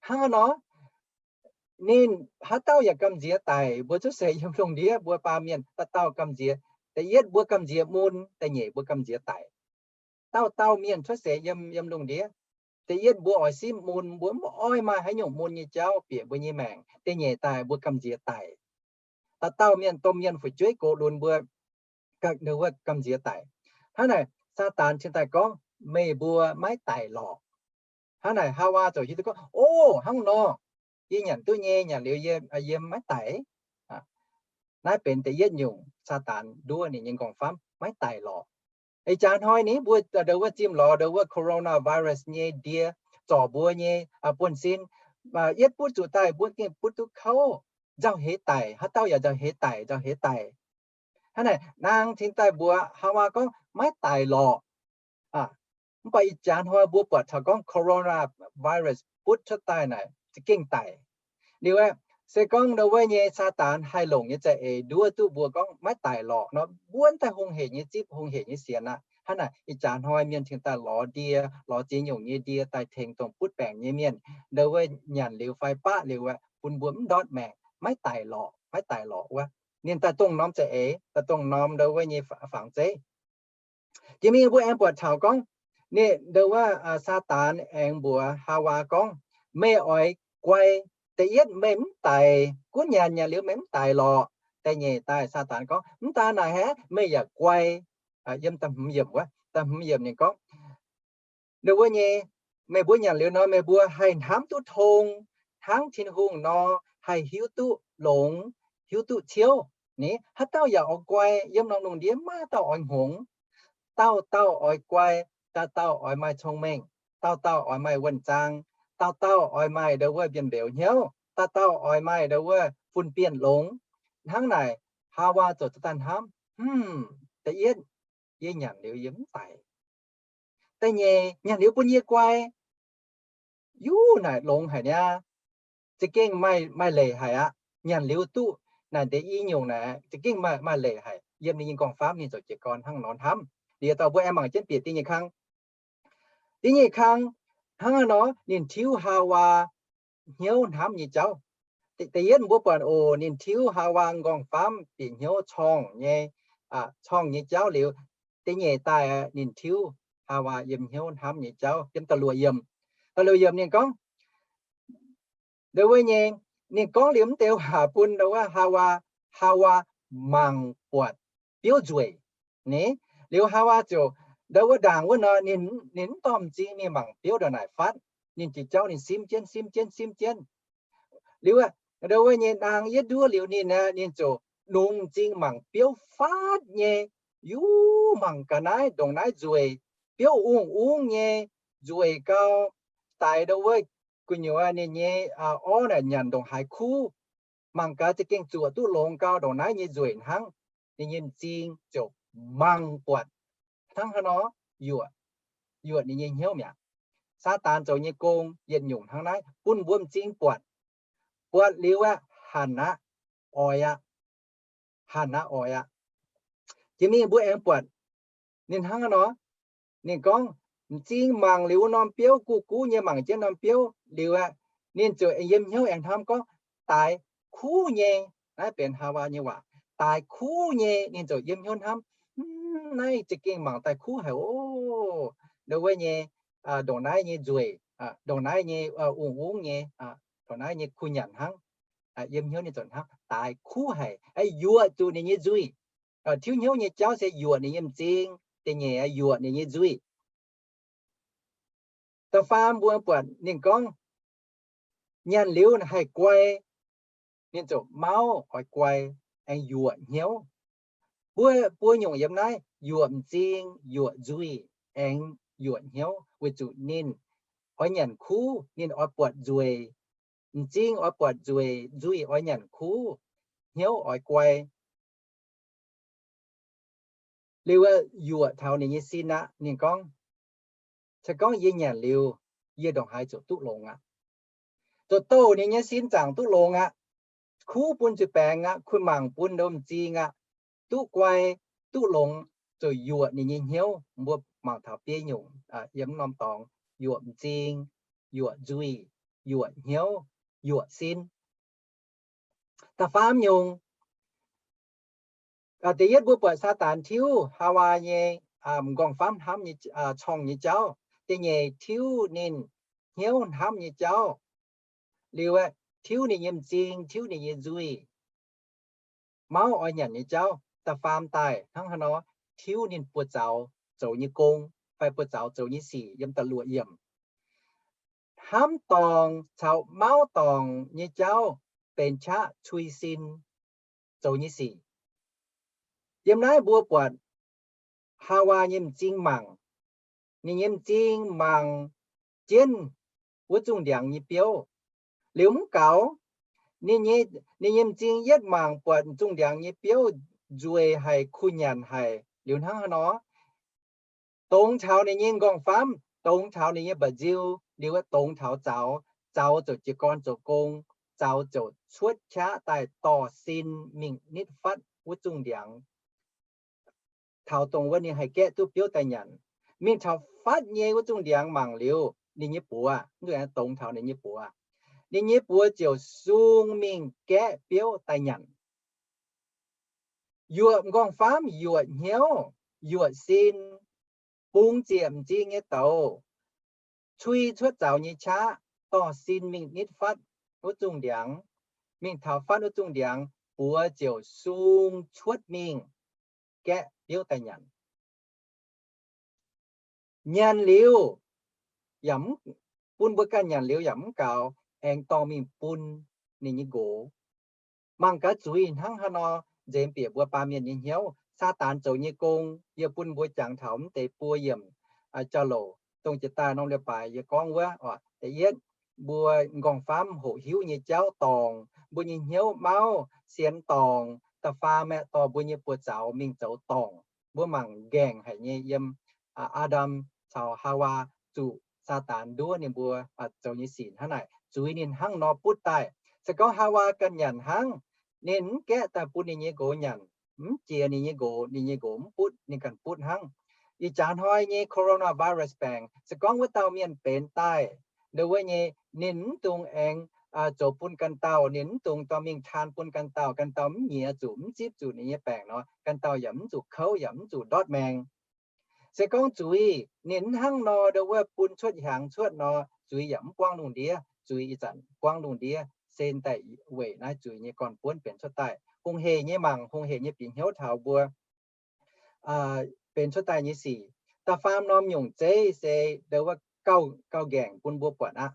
Hnangv haaix nor? Ninh haaix dauh yaac gamh nziex daic. Mbuo cuotv seix yiem lungh ndiev, mbuo baamh mienh dauh dauh gamh nziex. Da'yietv mbuo gamh nziex mun, da'nyeic mbuo gamh nziex daic. Dauh dauh mienh cuotv seix yiem, yiem lungh ndiev, da'yietv mbuo oix simv mun, mbuo mv oix maaih haaix nyungc mun nyei jauv bieqc mbuo nyei maengc. Da'nyeic daaih mbuo gamh nziex daic. Dauh dauh mienh, domh mienh fu'jueiv gox lunx mbuo, wuov gamh nziex daic. Hnangv naaic Saadaan cingx daaih gorngv, meih mbuo maiv daic lorqc. Hnangv naaic Haawaa ziouc hiuv duqv gorngv, o, hnangv nor, yie nyanc duqv nyei, nyanc liuz yie, yie maiv daic. Naaiv benx da'yietv nyungc Saadaan nduov ninh nyei m'nqorngv-famv maiv daic lorqc. Ih jaax hnoi ni mbuo ndo wuov zimh lorz ndo wuov coronavirus nyei ndie zorc mbuo nyei buonv-sin, yietv butv zuqc daaih mbuo gengh butv duqv kouv, nzauh heix daic, haaix dauh yaac nzauh heix daic, nzauh heix daic. Hnangv naaic naang cingx daaih mbuox Haawaa gorngv, maiv daic lorqc. Mv baac ih jaax hnoi mbuo buatc taux gorngv coronavirus butv cuotv daaih naaic za'gengh daic. Liuz aeqv, Se gorngv ndau wuov nyei Saadaan haih longc nyei za'eix nduov duqv mbuo gorngv maiv daic lorqc nor, mbuo daaih hungh hec nyei zipv, hungh hec nyei sienx aqv. Hnangv naaic, ih jaax hnoi mienh cingx daaih lorz ndie, lorz ziex nyungc nyei ndie daaih tengx dongh butv baengc nyei mienh, ndau wuov nyanc liuz fai baqv liuz aeqv, bun mbuo mv ndortv maengc, maiv daic lorqc, maiv daic lorqc wuov. Ninh daaih dongh norm za'eix, daaih dongh norm ndau wuov nyei fangx zeiv. Jiex mingh mbuo aengx buatc taux gorngv, ninh ndau wuov Saadaan aengx mbuox Haawaa gorngv, meih oix guai. Da'yietv meih mv daic, gunv nyanc nyanc liuz meih mv daic lorqc. Da'nyeic daaih Saadaan gorngv, mv daan naaic haic, meih yaac guai. Yiem da'hmz yiemc wuov, da'hmz yiemc ninh gorngv, ndau wuov nyei, meih mbuo nyanc liuz nor, meih mbuo haih hnamv duqv tong hnangv Tin-Hungh nor, haih hiuv duqv longx, hiuv duqv ciouv. Ni haaix dauh yaac oix guai, yiem norm lungh ndiev maiv dauh oix hngongx. Dauh dauh oix guai, dauh dauh oix maaih cong-mengh, dauh dauh oix maaih wuonh zaang, dauh dauh oix maaih ndau wuov mbienv mbeux hnyouv, dauh dauh oix maaih ndau wuov fun-bienh longx. Hnangv naaic, Haawaa ziouc daaih hnamv, hm, da'yietv, yie nyanc liuz yie mv daic. Da'nyeic, nyanc liuz bun yie guai. Yuv naaic longx haic niaa. Za'gengh maaih, maaih leiz haic aqv. Nyanc liuz duqv naaic deix i nyungc naaic za'gengh maaih, maaih leiz haic. Yiem ninh nyei nqorngv-famv ninh ziouc jiez gorn hnangv nor hnamv. Liuz dauh mbuo aengx mangc jienv bieqc da'nyeic kang. Da'nyeic kang hnangv haaix nor ninh tiuv Haawaa hnyouv hnamv nyei jauv. Da'yietv mbuo buatc oc, ninh tiuv Haawaa nqorngv-famv bieqc hnyouv corngh nyei, corngh nyei jauv liuz, da'nyeic daaih ninh tiuv Haawaa yiem hnyouv hnamv nyei jauv. Yiem da'luoqc yiemc, da'luoqc yiemc ninh gorngv, ndau wuov nyei, ninh gorngv liuz mv deix waac bun ndau wuov Haawaa, Haawaa mangc buatc biouv nzueic. Ni, liuz Haawaa ziouc ndau wuov ndaangc wuov nor, ninh mv dorh m'zing mingh mangc biouv ndongc naaic fatv. Ninh jiex jauv ninh simv jienv, simv jienv, simv jienv. Liuz, ndau wuov nyei naang yietv nduov liuz ninh aeqv, ninh ziouc nungx m'zing mangc biouv fatv nyei. Yuv, mangc gaax naaiv ndongc naaiv nzueic, biouv ungv ungv nyei, nzueic gau, daix ndau wuov gu'nyuoz ninh nyei orv naaic nyanc ndongc haaix kuv. Mangc gaax za'gengh zuoqc duqv longx gau ndongc naaiv nyei nzueic hnangv. Ninh nyei m'zing ziouc mangc buatc hnangv haaix nor yuoqc, yuoqc ninh nyei hnyouv mi'aqv. Saadaan zoux nyei gong yietc nyungc hnangv naaiv, bun mbuo m'zing buatc. Buatc liuz aeqv, hanc aqv, oix aqv. Hanc aqv, oix aqv. Jiex mingh mbuo aengx buatc ninh hnangv haaix nor. Ninh gorngv, m'zing mangc liuz wuov norm biouv, guv guv nyei mangc jienv norm biouv liuz aeqv, ninh ziouc yiem hnyouv aengx hnamv gorngv, daaix kuv nyei. Naaiv benx Haawaa nyei waac, daaix kuv nyei. Ninh ziouc yiem hnyouv hnamv, naaiv za'gengh mangc daaih kuv haic oc. Ndau wuov nyei, ndongc naaiv nyei nzueic, ndongc naaiv nyei ungv ungv nyei, ndongc naaiv nyei kuh nyanc hnangv. Yiem hnyouv ninh ziouc hnamv, daaix kuv haic, yuoqc zuqc ninh nyei nzuih. Tiuv hnyouv nyei jauv se yuoqc ninh nyei m'zing, da'nyeic yuoqc ninh nyei nzuih. Da'faam mbuo buatc ninh gorngv, nyanc liuz haih guai, ninh ziouc mauv oix guai, aengx yuoqc hnyouv. Mbuo buo nyungc yiem naaiv yuoqc m'zing, yuoqc nzuih, aengx yuoqc hnyouv weic zuqc ninh oix nyanc kuv, ninh oix buatc nzueic. M'zing oix buatc nzueic, nzuih oix nyanc kuv, hnyouv oix guai. Liuz aeqv, yuoqc taux ninh nyei sin aqv. Ninh gorngv, se gorngv yie nyanc liuz, yie ndongc haaix ziouc duqv longx aqv. Ziouc douh ninh nyei sin zaangc duqv longx aqv. Kuv bun zuiz-baengx aqv, kuh mangc bun ndou m'zing aqv, duqv guai, duqv longx, ziouc yuoqc ninh nyei hnyouv. Mbuo mangc taux biei nyungc yiem norm dorngx, yuoqc m'zing, yuoqc nzuih, yuoqc hnyouv, yuoqc sin. Da'faam nyungc, da'yietv mbuo buatc Saadaan tiuv Haawaa nyei m'nqorngv-famv hnamv nyei, corngh nyei jauv. Da'nyeic tiuv ninh hnyouv hnamv nyei jauv. Liuz aeqv, tiuv ninh nyei m'zing, tiuv ninh nyei nzuih, mauv oix nyanc nyei jauv. Da'faam daaih hnangv haaix nor, tiuv ninh buoz-zaux zoux nyei gong fai buoz-zaux zoux nyei sic. Yiem da'luoqc yiemc, hnamv dorngc caux mauv dorngc nyei jauv benx qaqv cui sin zoux nyei sic. Yiem naaiv mbuo buatc Haawaa nyei m'zing mangc. Ninh nyei m'zing mangc jienv wuov zungh ndiangx nyei biouv. Liuz mv gaux, ninh nyei m'zing yietv mangc buatc zungh ndiangx nyei biouv nzueic haic, kuh nyanc haic. Liuz hnangv haaix nor? Dongz taux ninh nyei nqorngv-famv, dongz taux ninh nyei mba'nziu, liuz dongz taux zaux. Zaux ziouc jiez gorn zoux gong, zaux ziouc cuotv qaqv daaih dorh sin mingh nitv fatv wuov zungh ndiangx. Taux dongh wuov ninh haih gaeqv duqv biouv daaih nyanc. Mingh taux fatv nyei wuov zungh ndiangx mangc liuz, ninh nyei buoz, mv dongz taux ninh nyei buoz, ninh nyei buoz ziouc sung mingh gaeqv biouv daaih nyanc. Yuoqc m'nqorngv-famv, yuoqc hnyouv, yuoqc sin, bungx ziec m'zing nyei douz, cui cuotv zaux nyei qaqv, dorh sin mingh nitv fatv wuov zungh ndiangx. Mingh taux fatv wuov zungh ndiangx, buoz ziouc sung cuotv mingh gaeqv biouv daaih nyanc. Nyanc liuz yaac mv, bun mbuo ganh nyanc liuz yaac mv gaux, aengx dorh mingh bun ninh nyei nqox. Mangc gaax zuiz hnangv haaix nor nzemx bieqc mbuo baamh mienh nyei hnyouv. Saadaan zoux nyei gong, yie bun mbuo jangx taux mv deix buo yiemc jauv-louc dongh jiex daaih norm leiz-baaix yie gorngv wuov. Da'yietv, mbuo m'nqorngv-famv hoqc hiuv nyei jauv dorngc, mbuo nyei hnyouv mauv sienx dorngc. Da'faam aeqv, dorh mbuo nyei buoz-zaux mingh zoux dorngc. Mbuo mangc nqaengc haic nyei yiem Aa^ndam caux Haawaa zuqc Saadaan nduov ninh mbuo zoux nyei sic hnangv naaic. Zuiz ninh hnangv nor butv daaih. Se gorngv Haawaa ganh nyanc hnangv, ninh mv gaeqv daaih bun ninh nyei nqox nyanc, mv jiex ninh nyei nqox, ninh nyei nqox mv butv, ninh ganh butv hnangv. Ih jaax hnoi nyei coronavirus baengc, se gorngv wuov dauh mienh benx daaih, ndo wuov nyei, ninh mv dungx aengx zoux bun ganh dauh, ninh mv dungx dorh mingh taan bun ganh dauh, ganh dauh mv nyiex zuqc, mv zipv zuqc ninh nyei baengc nor, ganh dauh yaac mv zuqc kouv, yaac mv zuqc ndortv maengx. Se gorngv zuiz ninh mv hnangv nor, ndo wuov bun cuotv hiaangx cuotv nor, zuiz yaac mv buangv lungh ndiev. Zuiz ih zanc buangv lungh ndiev se daaih weic naaiv zuiz nyei gorn-buonv benx cuotv daaih. Hungh heic nyei mangc, hungh heic nyei bieqc hnyouv taux mbuo benx cuotv daaih nyei sic. Da'faam norm nyungc zeiv se ndo wuov gauh, gauh nqaengc bun mbuo buatc aqv.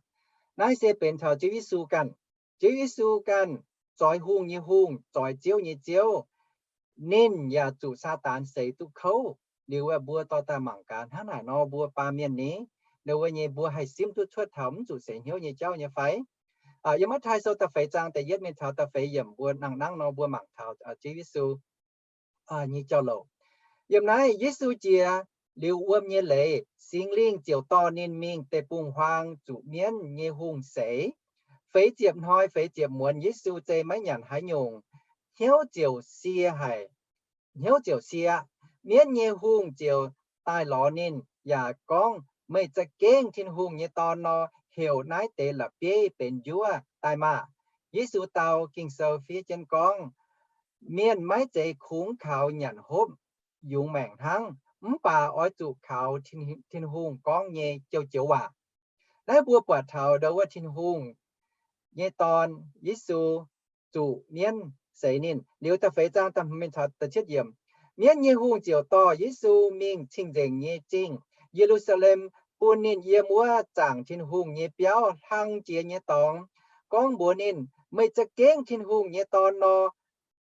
Naaiv se benx taux Ziouv Yesu ganh. Ziouv Yesu ganh, zoix hungh nyei Hungh, zoix ziouv nyei Ziouv, ninh yaac zuqc Saadaan seix duqv kouv. Liuz mbuo dorh daaih mangc gaax, hnangv naaic nor mbuo baamh mienh ni, ndo wuov nyei mbuo haih simv duqv cuotv taux mv zuqc seix hnyouv nyei jauv nyei fai? Yiem Matv^taai Sou da'feix zaang da'yietv mingh taux da'feix yiemc mbuo nangh nangv nor mbuo mangc taux Ziouv Yesu nyei jauv-louc. Yiem naaiv Yesu jiex liuz wuom nyei leiz, Singx Lingh ziouc dorh ninh mingh deic-bung-huaang zuqc mienv nyei hungh seix. Feix ziepc hnoi feix ziepc muonz Yesu zei maiv nyanc haaix nyungc, hnyouv ziouc sie haic. Hnyouv ziouc sie. Mienv nyei hungh ziouc daaih lorz ninh yaac gorngv, Meih za'gengh Tin-Hungh nyei Dorn nor, heuc naaiv deix la'bieiv benx njuov daaih maah! Yesu dau, Ging-Sou fiev jienv gorngv, Mienh maiv zeiz kungx kaux nyanc hopv yungz maengc hnangv, mv baac oix zuqc kaux Tin-Hungh gorngv nyei joux-joux waac. Naaiv mbuo buatc taux ndo wuov Tin-Hungh nyei Dorn, Yesu, zuqc mienv seix ninh. Liuz da'feix zaang da'hmz mingh taux da'cietv yiemc, mienv nyei hungh ziouc dorh Yesu mingh cing-nzengc nyei zingh, Ye^lu^saa^lem, bun ninh yiem wuov zaangc Tin-Hungh nyei biauv hlang jiex nyei dorngx, gorngv mbuox ninh, Meih za'gengh Tin-Hungh nyei Dorn nor,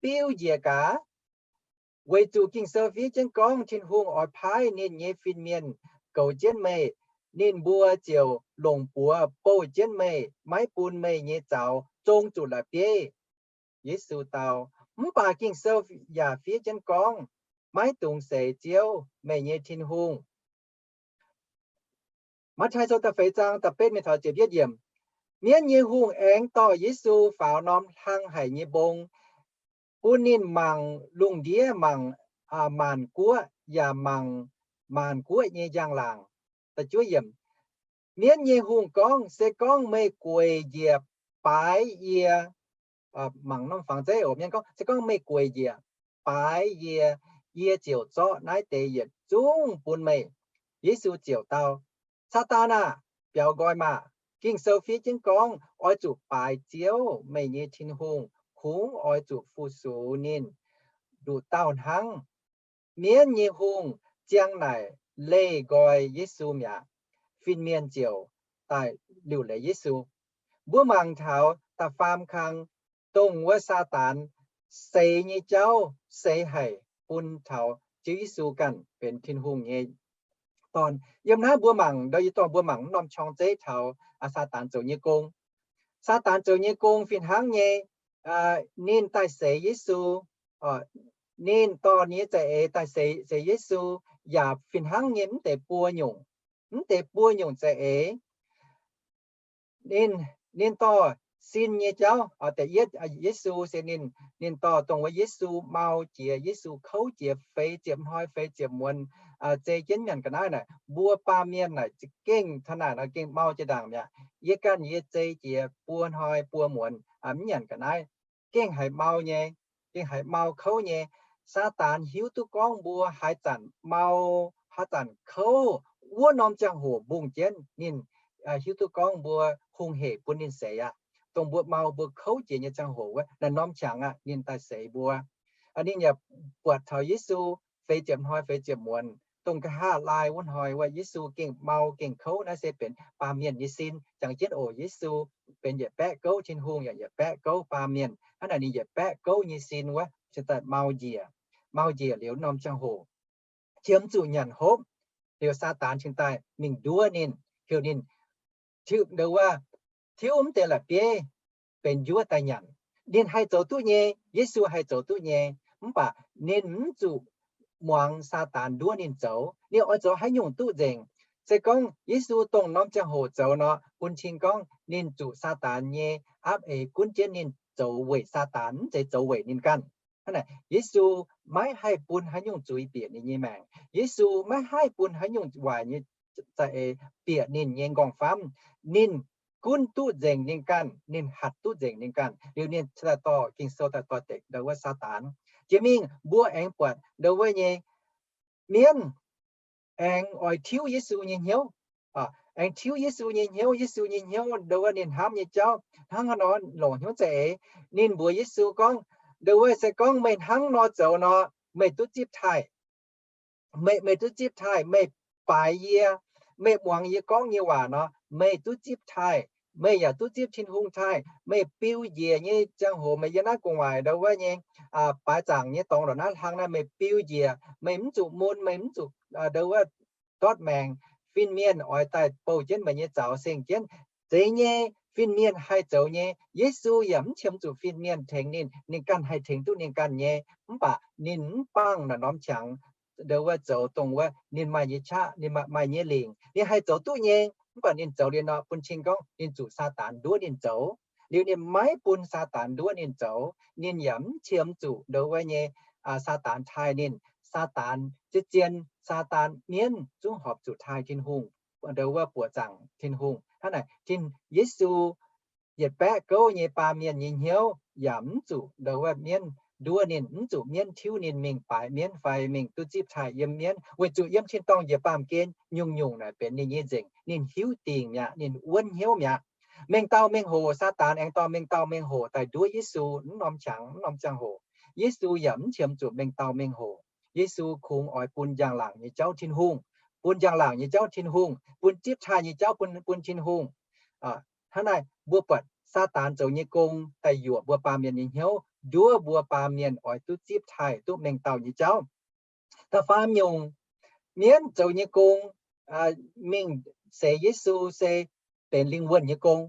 biuv njiec gaax. Weic zuqc Ging-Sou fiev jienv gorngv Tin-Hungh oix paaiv ninh nyei fin-mienh goux jienv meih. Ninh mbuo ziouc longc buoz bouh jienv meih, maiv bun meih nyei zaux zong zuqc la'bieiv. Yesu dau, Mv baac Ging-Sou yaac fiev jienv gorngv, Maiv dungx seix Ziouv, meih nyei Tin-Hungh. Matv^taai Sou da'feix zaang da'betv mingh taux ziepc yietv yiemc, mienv nyei hungh aengx dorh Yesu faaux norm hlang haic nyei mbong, bun ninh mangc lungh ndiev, mangc maanc guoqv, yaac mangc maanc guoqv nyei njang-laangc. Mienv nyei hungh gorngv, Se gorngv meih gueic njiec baaix yie, mangc norm fangx zeiv oc, mienv gorngv, Se gorngv meih gueic njiec baaix yie, yie ziouc zorqv naaiv deix yietc zungv bun meih. Yesu ziouc dau, Saadaan aah! Biaux nqoi maah! Ging-Sou fiev jienv gorngv, Oix zuqc baaix Ziouv, meih nyei Tin-Hungh, kungx oix zuqc fu-sux ninh. Nduqc dauh hnangv. Mienv nyei hungh ziang naaic leih nqoi Yesu mi'aqv. Fin-mienh ziouc daaih liuc leiz Yesu. Mbuo mangc taux da'faam kang, dongh wuov Saadaan seix nyei jauv seix haic bun taux Ziouv Yesu ganh benx Tin-Hungh nyei Dorn. Yiem naaiv mbuo mangc, ndo yie dorh mbuo mangc mv norm qorng zeiv taux Saadaan zoux nyei gong. Saadaan zoux nyei gong fih hnangv nyei. Ninh daaih seix Yesu, ninh dorh ninh nyei za'eix daaih seix, seix Yesu, yaac fih hnangv nyei mv deix buo nyungc, mv deix buo nyungc za'eix. Ninh, ninh dorh sin nyei jauv. Da'yietv, Yesu se ninh, ninh dorh dongh wuov Yesu mau jiex, Yesu kouv jiex feix ziepc hnoi feix ziepc muonz, zei jienv nyanc ga'naaiv naaic, mbuo baamh mienh naaic za'gengh taux naaic nor gengh mau jiex ndaangc mi'aqv. Yie ganh yie zei jiex buo hnoi buo muonz mv nyanc ga'naaiv, gengh haiz mau nyei, gengh haiz mau kouv nyei. Saadaan hiuv duqv gorngv mbuo haaix zanc mau, haaix zanc kouv, wuov norm ziangh hoc mbungh jienv ninh hiuv duqv gorngv mbuo hungh hec bun ninh seix aqv. Dongh mbuo mau mbuo kouv jiex nyei ziangh hoc wuov, naaiv norm qangx aqv ninh daaih seix mbuo. Ninh yaac buatc taux Yesu feix ziepc hnoi feix ziepc muonz, dongh nqa'haav laai wuov hnoi wuov, Yesu gengh mau gengh kouv. Naaiv se benx baamh mienh nyei sin. Jangx jienv oc, Yesu benx yietc baeqv gouv Tin-Hungh yaac yietc baeqv gouv baamh mienh. Hnangv naaic ninh yietc baeqv gouv nyei sin wuov cingx daaih mau njiec. Mau njiec liuz norm ziangh hoc qiemx zuqc nyanc hopv, liuz Saadaan cingx daaih mingh nduov ninh, heuc ninh tiuv ndo wuov, tiuv mv deix la'bieiv benx njuov daaih nyanc. Ninh haih zoux duqv nyei, Yesu haih zoux duqv nyei, mv baac ninh mv zuqc muangx Saadaan nduov ninh zoux. Ninh oix zoux haaix nyungc duqv nzengc. Se gorngv Yesu dongh norm ziangh hoc zoux nor, bun cing gorngv ninh zuqc Saadaan nyei apv eix gunv jienv ninh zoux weic Saadaan, mv zeiz zoux weic ninh ganh. Hnangv naaic Yesu maiv haih bun haaix nyungc zuiz bieqc ninh nyei maengc. Yesu maiv haih bun haaix nyungc waaic nyei za'eix bieqc ninh nyei nqorngv-famv. Ninh gunv duqv nzengc ninh ganh, ninh hatc duqv nzengc ninh ganh. Liuz ninh daaih dorh Ging-Sou daaih dorh dekc ndo wuov Saadaan. Jiex mingh mbuo aengx buatc ndo wuov nyei mienv aengx oix tiuv Yesu nyei hnyouv. Aengx tiuv Yesu nyei hnyouv, Yesu nyei hnyouv ndo wuov ninh hnamv nyei jauv hnangv haaix nor longc hnyouv za'eix. Ninh mbuox Yesu gorngv, ndo wuov se gorngv meih hnangv nor zoux nor, meih duqv zipv taaih. Meih, meih duqv zipv taaih. Meih baaix yie, meih muangx yie gorngv nyei waac nor, meih duqv zipv taaih. Meih yaac duqv zipv Tin-Hungh taaih. Meih biu njiec nyei ziangh hoc meih yiem naaiv gu'nguaaic ndo wuov nyei baaix zaangc nyei dorngx ndongc naaiv hlang naaiv, meih biu njiec, meih mv zuqc mun, meih mv zuqc ndo wuov ndortv maengc. Fin-mienh oix daaih bouh jienv meih nyei zaux seng jienv. Zeiz nyei, fin-mienh haih zoux nyei. Yesu yaac mv qiemx zuqc fin-mienh tengx ninh, ninh ganh haih tengx duqv ninh ganh nyei. Mv baac ninh mv bangc naaiv norm qangx ndo wuov zoux dongh wuov ninh maaih nyei qaqv, ninh maaih nyei lingc, ninh haih zoux duqv nyei. Mv baac ninh zoux liuz nor, bun cing gorngv ninh zuqc Saadaan nduov ninh zoux. Liuz ninh maiv bun Saadaan nduov ninh zoux, ninh yaac mv qiemx zuqc ndo wuov nyei Saadaan taaih ninh. Saadaan zien-zien, Saadaan mienv zungv horpc zuqc taaih Tin-Hungh, ndo wuov buoqc zaangc Tin-Hungh. Hnangv naaic, Tin, Yesu yietc baeqv gouv nyei baamh mienh nyei hnyouv yaac mv zuqc ndo wuov mienv nduov ninh, mv zuqc mienv tiuv ninh mingh baaix mienv fai mingh duqv zipv taaih yiem mienv, weic zuqc yiem tin-dorngh njiec baamh gen nyungc-nyungc naaic benx ninh nyei nzengc. Ninh hiuv dingc mi'aqv, ninh wuonv hnyouv mi'aqv. Mengh dauh mengh hoc Saadaan aengx dorh mengh dauh mengh hoc daaih nduov Yesu. Mv norm qangx, mv norm ziangh hoc, Yesu yaac mv qiemx zuqc mengh dauh mengh hoc. Yesu kungx oix bun njang-laangc nyei jauv Tin-Hungh, bun njang-laangc nyei jauv Tin-Hungh, bun zipv taaih nyei jauv bun, bun Tin-Hungh. Hnangv naaic mbuo buatc Saadaan zoux nyei gong daaih yuoqc mbuo baamh mienh nyei hnyouv, nduov mbuo baamh mienh oix duqv zipv taaih, duqv mengh dauh nyei jauv. Da'faam nyungc, mienv zoux nyei gong mingh seix Yesu se benx lingh wuonh nyei gong,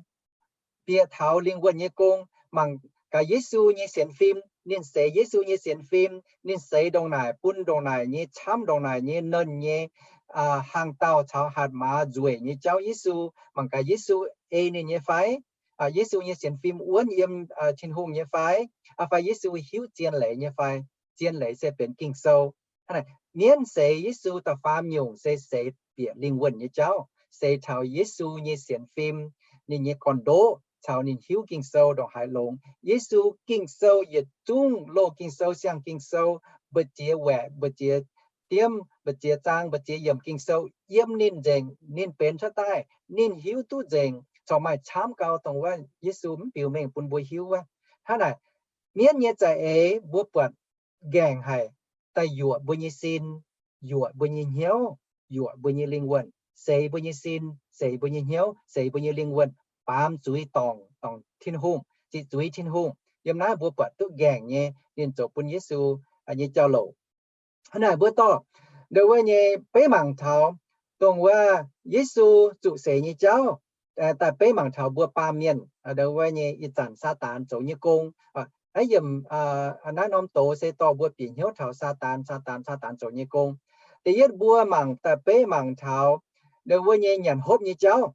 bieqc taux lingh wuonh nyei gong. Mangc gaax Yesu nyei sienx fim, ninh seix Yesu nyei sienx fim, ninh seix ndongc naaic bun ndongc naaic nyei camv, ndongc naaic nyei nernh nyei hlang dauh caux hatc maaz nzueic nyei jauv Yesu. Mangc gaax Yesu ei ninh nyei fai? Yesu nyei sienx fim wuonv yiem Tin-Hungh nyei fai? Fai Yesu hiuv zien leiz nyei fai? Zien leiz se benx Ging-Sou. Mienv seix Yesu da'faam nyungc se seix bieqc lingh wuonh nyei jauv, seix taux Yesu nyei sienx fim, ninh nyei gorn-ndoqv caux ninh hiuv Ging-Sou ndongc haaix longx. Yesu Ging-Sou yietc zungv loz Ging-Sou, siang Ging-Sou, mbu'ziex waeqc, mbu'ziex diemv, mbu'ziex zaang, mbu'ziex yiemc Ging-Sou yiem ninh nzengc. Ninh benx cuotv daaih, ninh hiuv duqv nzengc, corc maaih camv gau dongh wuov Yesu mv biux mengh bun mbuo hiuv wuov. Hnangv naaic, mienv nyei za'eix mbuo buatc ngaengc haic, daaih yuoqc mbuo nyei sin, yuoqc mbuo nyei hnyouv, yuoqc mbuo nyei lingh wuonh, seix mbuo nyei sin, seix mbuo nyei hnyouv, seix mbuo nyei lingh wuonh, baamz zuiz dorngc, dorngc Tin-Hungh, ziqc zuiz Tin-Hungh. Yiem naaiv mbuo buatc duqv ngaengc nyei ninh zoux bun Yesu nyei jauv-louc. Hnangv naaic mbuo dorh ndo wuov nyei beiv mangc taux dongh wuov Yesu zuqc seix nyei jauv daaih beiv mangc taux mbuo baamh mienh ndo wuov nyei ih zanc Saadaan zoux nyei gong. Naaiv yiemc, naaiv norm doz se dorh mbuo bieqc hnyouv taux Saadaan, Saadaan, Saadaan zoux nyei gong. Da'yietv mbuo mangc daaih beiv mangc taux ndo wuov nyei nyanc hopv nyei jauv.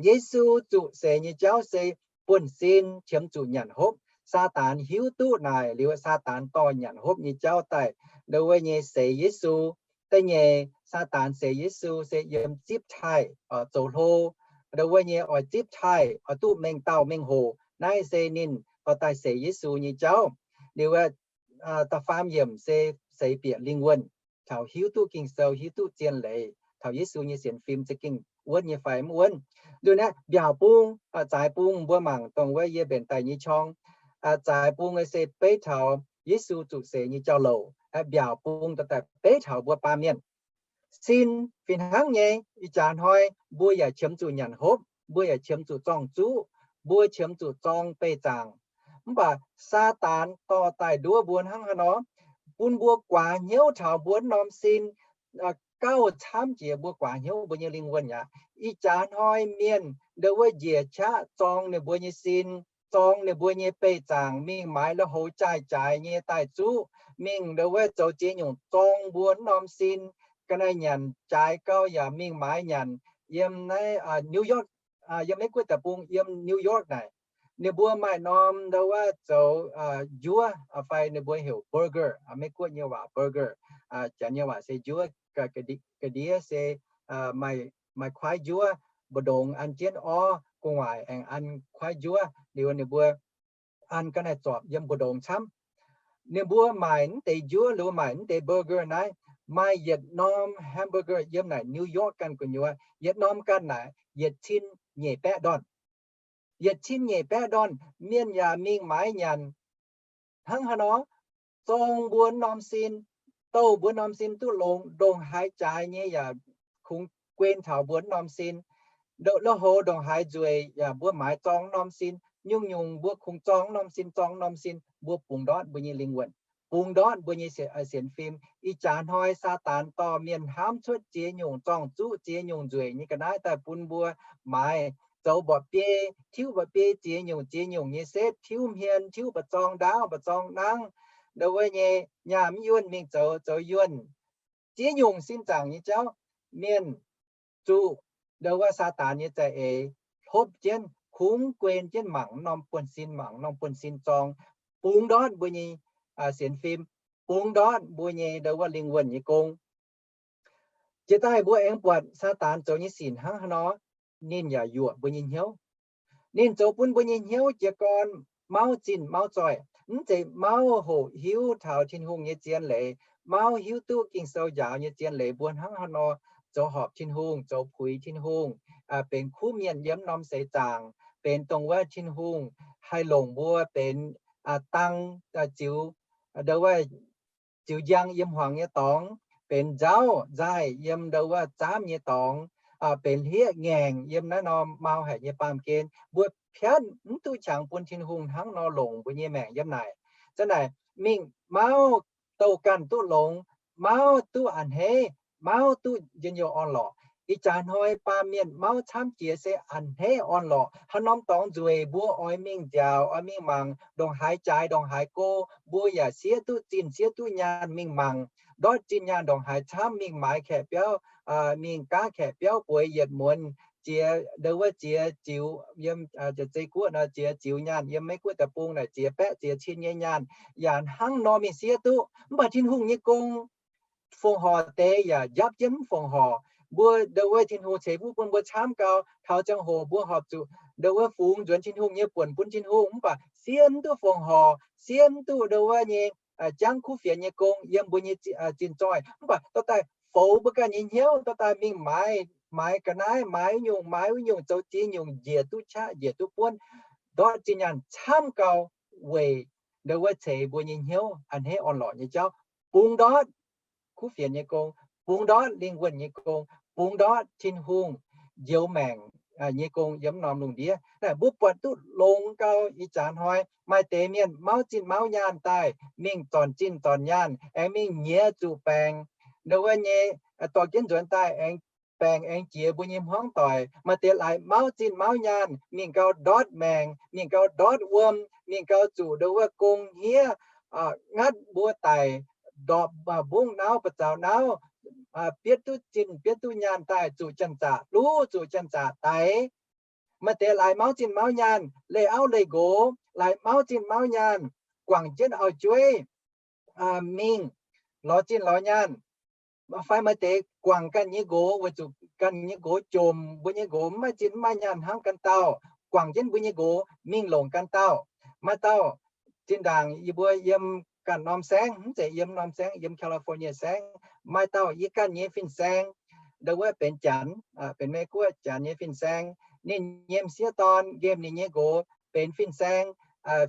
Yesu zuqc seix nyei jauv se buonv-sin qiemx zuqc nyanc hopv. Saadaan hiuv duqv naaic liuz, Saadaan dorh nyanc hopv nyei jauv daaih ndo wuov nyei seix Yesu. Da'nyeic, Saadaan seix Yesu se yiem zipv taaih zoux hlo, ndo wuov nyei oix zipv taaih oix duqv mengh dauh mengh hoc. Naaiv se ninh dorh daaih seix Yesu nyei jauv. Liuz, da'faam yiemc se seix bieqc lingh wuonh, taux hiuv duqv Ging-Sou, hiuv duqv zien leiz taux Yesu nyei sienx fim za'gengh wuonv nyei fai mv wuonv. Nduqc naaiv mbiaauc bung, zaaix bung mbuo mangc dongh wuov yie mbenc daaih nyei qorng. Zaaix bung se beiv taux Yesu zuqc seix nyei jauv-louc. Mbiaauc bung dorh daaih beiv taux mbuo baamh mienh. Sin fih hnangv nyei, ih jaax hnoi mbuo yaac qiemx zuqc nyanc hopv, mbuo yaac qiemx zuqc zorng-zuqv, mbuo qiemx zuqc zorng beih zaangc. Mv baac Saadaan dorh daaih nduov mbuo hnangv haaix nor, bun mbuo guaax hnyouv taux mbuo norm sin gauh camv jiex, mbuo guaax hnyouv mbuo nyei lingh wuonh aqv. Ih jaax hnoi mienh ndo wuov njiec qaqv zorng ninh mbuo nyei sin, zorng ninh mbuo nyei beih zaangc, mingh maaiz lui-houx jaaix-jaaix nyei daaih zuqv, mingh ndo wuov zoux ziex nyungc zorng mbuo norm sin. Ga'naaiv nyanc jaaix gau yaac mingh maaiz nyanc yiem naaiv New York, yiem Meiv Guoqv deic-bung, yiem New York naaic. Ninh mbuo maaih norm ndo wuov zoux njuov fai ninh mbuo heuc burger, Meiv Guoqv nyei waac burger, janx nyei waac se njuov, ga'ndiev se maaih kuaaiv njuov, mbu'ndongx an jienv orv, gu'nguaaic aengx an kuaaiv njuov. Liuz ninh mbuo an ga'naaiv zorpc yiem mbu'ndongx camv. Ninh mbuo maaic mv deix njuov, ninh mbuo maaic mv deix burger naaiv, maaih yietc norm hamburger yiem naaic New York ganh gu'nyuoz, yietc norm ganh naaic yietc cin nyeic baeqv ndorn. Yietc cin nyeic baeqv ndorn, mienh yaac mingh maaiz nyanc. Hnangv haaix nor, zorng mbuo norm sin, douh mbuo norm sin duqv longx, ndongc haaix jaaix nyei yaac kungx guen taux mbuo norm sin. Lui-houx ndongc haaix nzueic yaac mbuo maaiz zorng norm sin, nyungc-nyungc mbuo kungx zorng norm sin, zorng norm sin, mbuo bungx ndortv mbuo nyei lingh wuonh, bungx ndortv mbuo nyei sienx fim. Ih jaax hnoi Saadaan dorh mienh hnamv cuotv ziex nyungc zorng-zuqv, ziex nyungc nzueic nyei ga'naaiv daaih bun mbuo maaiz, zoux mba'biei, tiuv mba'biei ziex nyungc ziex nyungc nyei setv, tiuv hmien, tiuv mba'zorng ndaauv, mba'zorng nangv, ndo wuov nyei nyaah mv yuonh mingh zoux, zoux yuonh. Ziex nyungc sin zaangc nyei jauv, mienh zuqc ndo wuov Saadaan nyei za'eix hlopv jienv, kungx guen jienv mangc norm buonv-sin, mangc norm buonv-sin zorng, bungx ndortv mbuo nyei sienx fim, bungx ndortv mbuo nyei ndo wuov lingh wuonh nyei gong. Jiex daaih mbuo aengx buatc Saadaan zoux nyei sic hnangv haaix nor, ninh yaac yuoqc mbuo nyei hnyouv. Ninh zoux bun mbuo nyei hnyouv jiez gorn mauv zinh mauv zoih, mv zeiz mauv hoqc hiuv taux Tin-Hungh nyei zien leiz, mauv hiuv duqv Ging-Sou njaaux nyei zien leiz mbuo hnangv haaix nor zoux horpc Tin-Hungh, zoux puix Tin-Hungh, benx kuv mienh yiem norm seix zaangc, benx dongh wuov Tin-Hungh haih longc mbuo benx dang, ziux, ndo wuov ziux njang yiem hmuangx nyei dorngx, benx nzauv nzaaih yiem ndo wuov zaamv nyei dorngx, benx hlieqv ngaengc yiem naaiv norm mau haic nyei baamh gen. Mbuo piatv mv duqv qangx bun Tin-Hungh hnangv nor longc mbuo nyei maengc yiem naaic. Zanc naaic mingh mauv douh ganh duqv longx, mauv duqv a'hneiv, mauv duqv njien-youh orn-lorqc. Ih jaax hnoi baamh mienh mauv camv jiex se a'hneiv orn-lorqc. Haaix norm dorngx nzueic mbuo oix mingh nziaauc, oix mingh mangc, ndongc haaix jaaix ndongc haaix go, mbuo yaac siev duqv zinh siev duqv nyaanh mingh mangc. Ndortv zinh nyaanh ndongc haaix camv mingh maaiz kaeqv biauv, mingh gaav kaeqv biauv bueix yietc muonz, ziex, ndo wuov ziex ziux yiem Zeiz Guoqv nor, ziex ziux nyaanh, yiem Meiv Guoqv deic-bung naaic ziex baeqv ziex cin nyei nyaanh, yaac hnangv nor mingh siev duqv. Mv baac Tin-Hungh nyei gong, fongc horc deix yaac njapv jienv mv fongc horc. Mbuo ndo wuov Tin-Hungh ceix fuqv bun mbuo camv gau, taux ziangh hoc mbuo horpc zuqc ndo wuov fungx nzuonx Tin-Hungh nyei buonc bun Tin-Hungh, mv baac siev mv duqv fongc horc, siev mv duqv ndo wuov nyei jangv kuv fienx nyei gong yiem mbuo nyei zinh zoih. Mv baac dorh daaih foux mbuo ganh nyei hnyouv, dorh daaih mingh maaiz, maaiz ga'naaiv, maaiz nyungc, maaiz wuov nyungc, zoux ziex nyungc, njiec duqv qaqv, njiec duqv buonv, ndortv zinh nyaanh camv gau weic ndo wuov ceix mbuo nyei hnyouv a'hneiv orn-lorqc nyei jauv, bungx ndortv kuv fienx nyei gong, bungx ndortv lingh wuonh nyei gong, bungx ndortv Tin-Hungh njoux maengc nyei gong yiem norm lungh ndiev. Naaic mbuo buatc duqv longx gau. Ih jaax hnoi maaih deix mienh mauv zinh mauv nyaanh daaih mingh zornc zinh zornc nyaanh, aengx mingh nyiex zuqc baengc, ndo wuov nyei dorh jienv nzuonx daaih aengx baengc aengx jiex mbuo nyei hmuangv doic. Maaih deix laaix mauv zinh mauv nyaanh mingh gau ndortv maengc, mingh gau ndortv wuom, mingh gau zuqc ndo wuov gong hniev, ngatv mbuo daic, ndorpc mbungv nauv, ba'zaux nauv, bietv duqv zinh bietv duqv nyaanh daaih zuqc janx-zaqc luv, zuqc janx-zaqc daix. Maaih deix laaix mauv zinh mauv nyaanh, leih auv leih nqox, laaix mauv zinh mauv nyaanh, guangc jienv auv-jueiv mingh lorz zinh lorz nyaanh. Fai maaih deix guangc ganh nyei nqox weic zuqc ganh nyei nqox jomc, mbuo nyei nqox mv maaih zinh mv maaih nyaanh hnangv ganh dauh, guangc jienv mbuo nyei nqox mingh longc ganh dauh. Maaih dauh, zinh ndaangc yie mbuo yiem ganh norm saengv, mv zeiz yiem norm saengv, yiem California saengv, maaih dauh yie ganh nyei fin-saeng, ndau wuov benx Janx, benx Meiv Guoqv Janx nyei fin-saeng. Ninh nyei m'sieqv dorn nqemh ninh nyei nqox benx fin-saeng.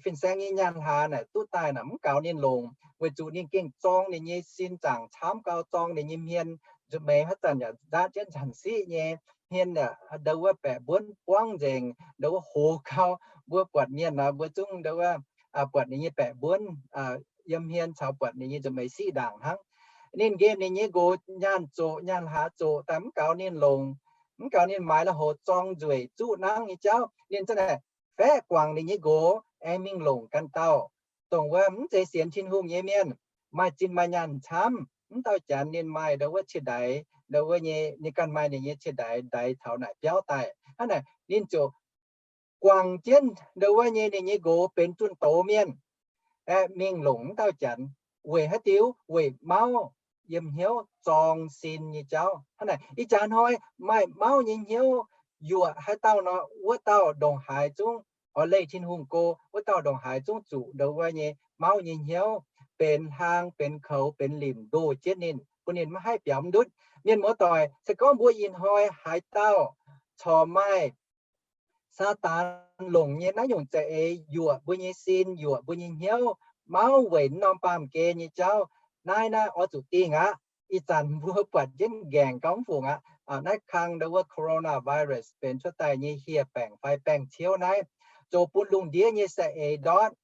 Fin-saeng nyei nyaanh hlaax naaic duqv daaih naaic mv gaux ninh longc, weic zuqc ninh gengh zorng ninh nyei sin zaangc camv gau, zorng ninh nyei hmien, nzunc meix haaix zanc yaac nzaatv jienv nzanc siqv nyei hmien, ndau wuov baeqc mbuonv buangv nzengc, ndau wuov hoz gau. Mbuo buatc mienh nor mbuo zungv ndau wuov buatc ninh nyei baeqc mbuonv yiem hmien caux buatc ninh nyei nzunc meix siqv ndaangc hnangv. Ninh nqemh ninh nyei nqox nyaanh zoqc, nyaanh hlaax zoqc daaih mv gaux ninh longc, mv gaux ninh maaiz lui-houx zorng nzueic zuqv nangv nyei jauv, ninh za'naaic faeqv guangc ninh nyei nqox aengx mingh longc ganh dauh, dongh wuov mv zeiz sienx Tin-Hungh nyei mienh, maaih zinh maaih nyaanh camv. Mv dauh Janx ninh maaih ndau wuov cie-ndaix, ndau wuov nyei ninh ganh maaih ninh nyei cie-ndaix, ndaix taux naaic biauv daaih hnangv naaic, ninh ziouc guangc jienv ndau wuov nyei ninh nyei nqox benx zunh doz mienh, aeqv, mingh longc mv dauh Janx. Weic haaix diuc? Weic mauv yiem hnyouv zorng sin nyei jauv. Hnangv naaic, ih jaax hnoi maaih mauv nyei hnyouv yuoqc haaix dauh nor, wuov dauh ndongc haaix zungv oix leih Tin-Hungh go, wuov dauh ndongc haaix zungv zuqc ndau wuov nyei mauv nyei hnyouv benx hlaang, benx koux, benx limc ndoh jienv ninh, bun ninh maiv haih biaux mv ndutv. Mienh muoz-doic, se gorngv mbuo ih hnoi haaix dauh corc maaih Saadaan longc nyei naaiv nyungc za'eix yuoqc mbuo nyei sin, yuoqc mbuo nyei hnyouv, mauv weic norm baamh gen nyei jauv, naaiv naaiv oix zuqc dingh aqv. Ih zanc mbuo buatc jienv nqaengc gauh mv fungc aqv. Naaiv kang ndau wuov coronavirus benx cuotv daaih nyei hieh baengc fai baengh ciouv naaiv, zoux bun lungh ndiev nyei saeng-eix ndortv.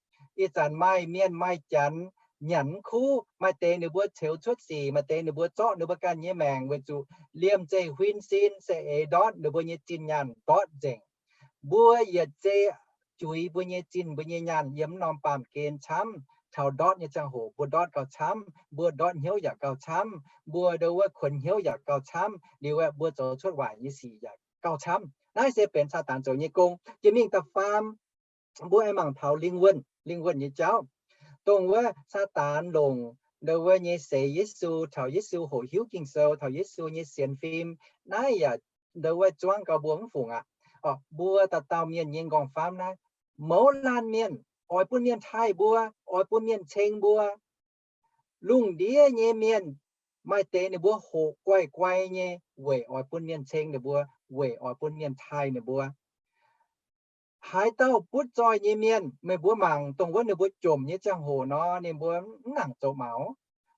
Ih zanc maaih mienh maaih Janx nyanc mv kuv, maaih deix ninh mbuo ceux cuotv sic, maaih deix ninh mbuo zorqv ninh mbuo ganh nyei maengc weic zuqc liemh zeih huin sin saeng-eix ndortv, ninh mbuo nyei zinh nyaanh ndortv nzengc. Mbuo yietc zei juix mbuo nyei zinh mbuo nyei nyaanh yiem norm baamh gen camv. Taux ndortv nyei ziangh hoc mbuo ndortv gauh camv, mbuo ndortv hnyouv yaac gauh camv, mbuo ndau wuov kuonx hnyouv yaac gauh camv, liuz aeqv, mbuo zoux cuotv waaic nyei sic yaac gauh camv. Naaiv se benx Saadaan zoux nyei gong. Jiex mingh da'faam, mbuo aengx mangc taux lingh wuonh, lingh wuonh nyei jauv, dongh wuov Saadaan longc ndau wuov nyei seix Yesu, taux Yesu hoqc hiuv Ging-Sou, taux Yesu nyei sienx fim. Naaiv yaac ndau wuov zuangv gauh mbuo mv fungc aqv. Mbuo dauh dauh mienh nyei nqorngv-famv naaiv, mouz laanh mienh oix bun mienh taaih mbuo, oix bun mienh ceng mbuo. Lungh ndiev nyei mienh maaih deix ninh mbuo hoqc guaih guai nyei weic oix bun mienh ceng ninh mbuo, weic oix bun mienh taaih ninh mbuo. Haaix dauh butv zoih nyei mienh, meih mbuo mangc dongh wuov ninh mbuo jomc nyei ziangh hoc nor, ninh mbuo mv nangc zoux maux.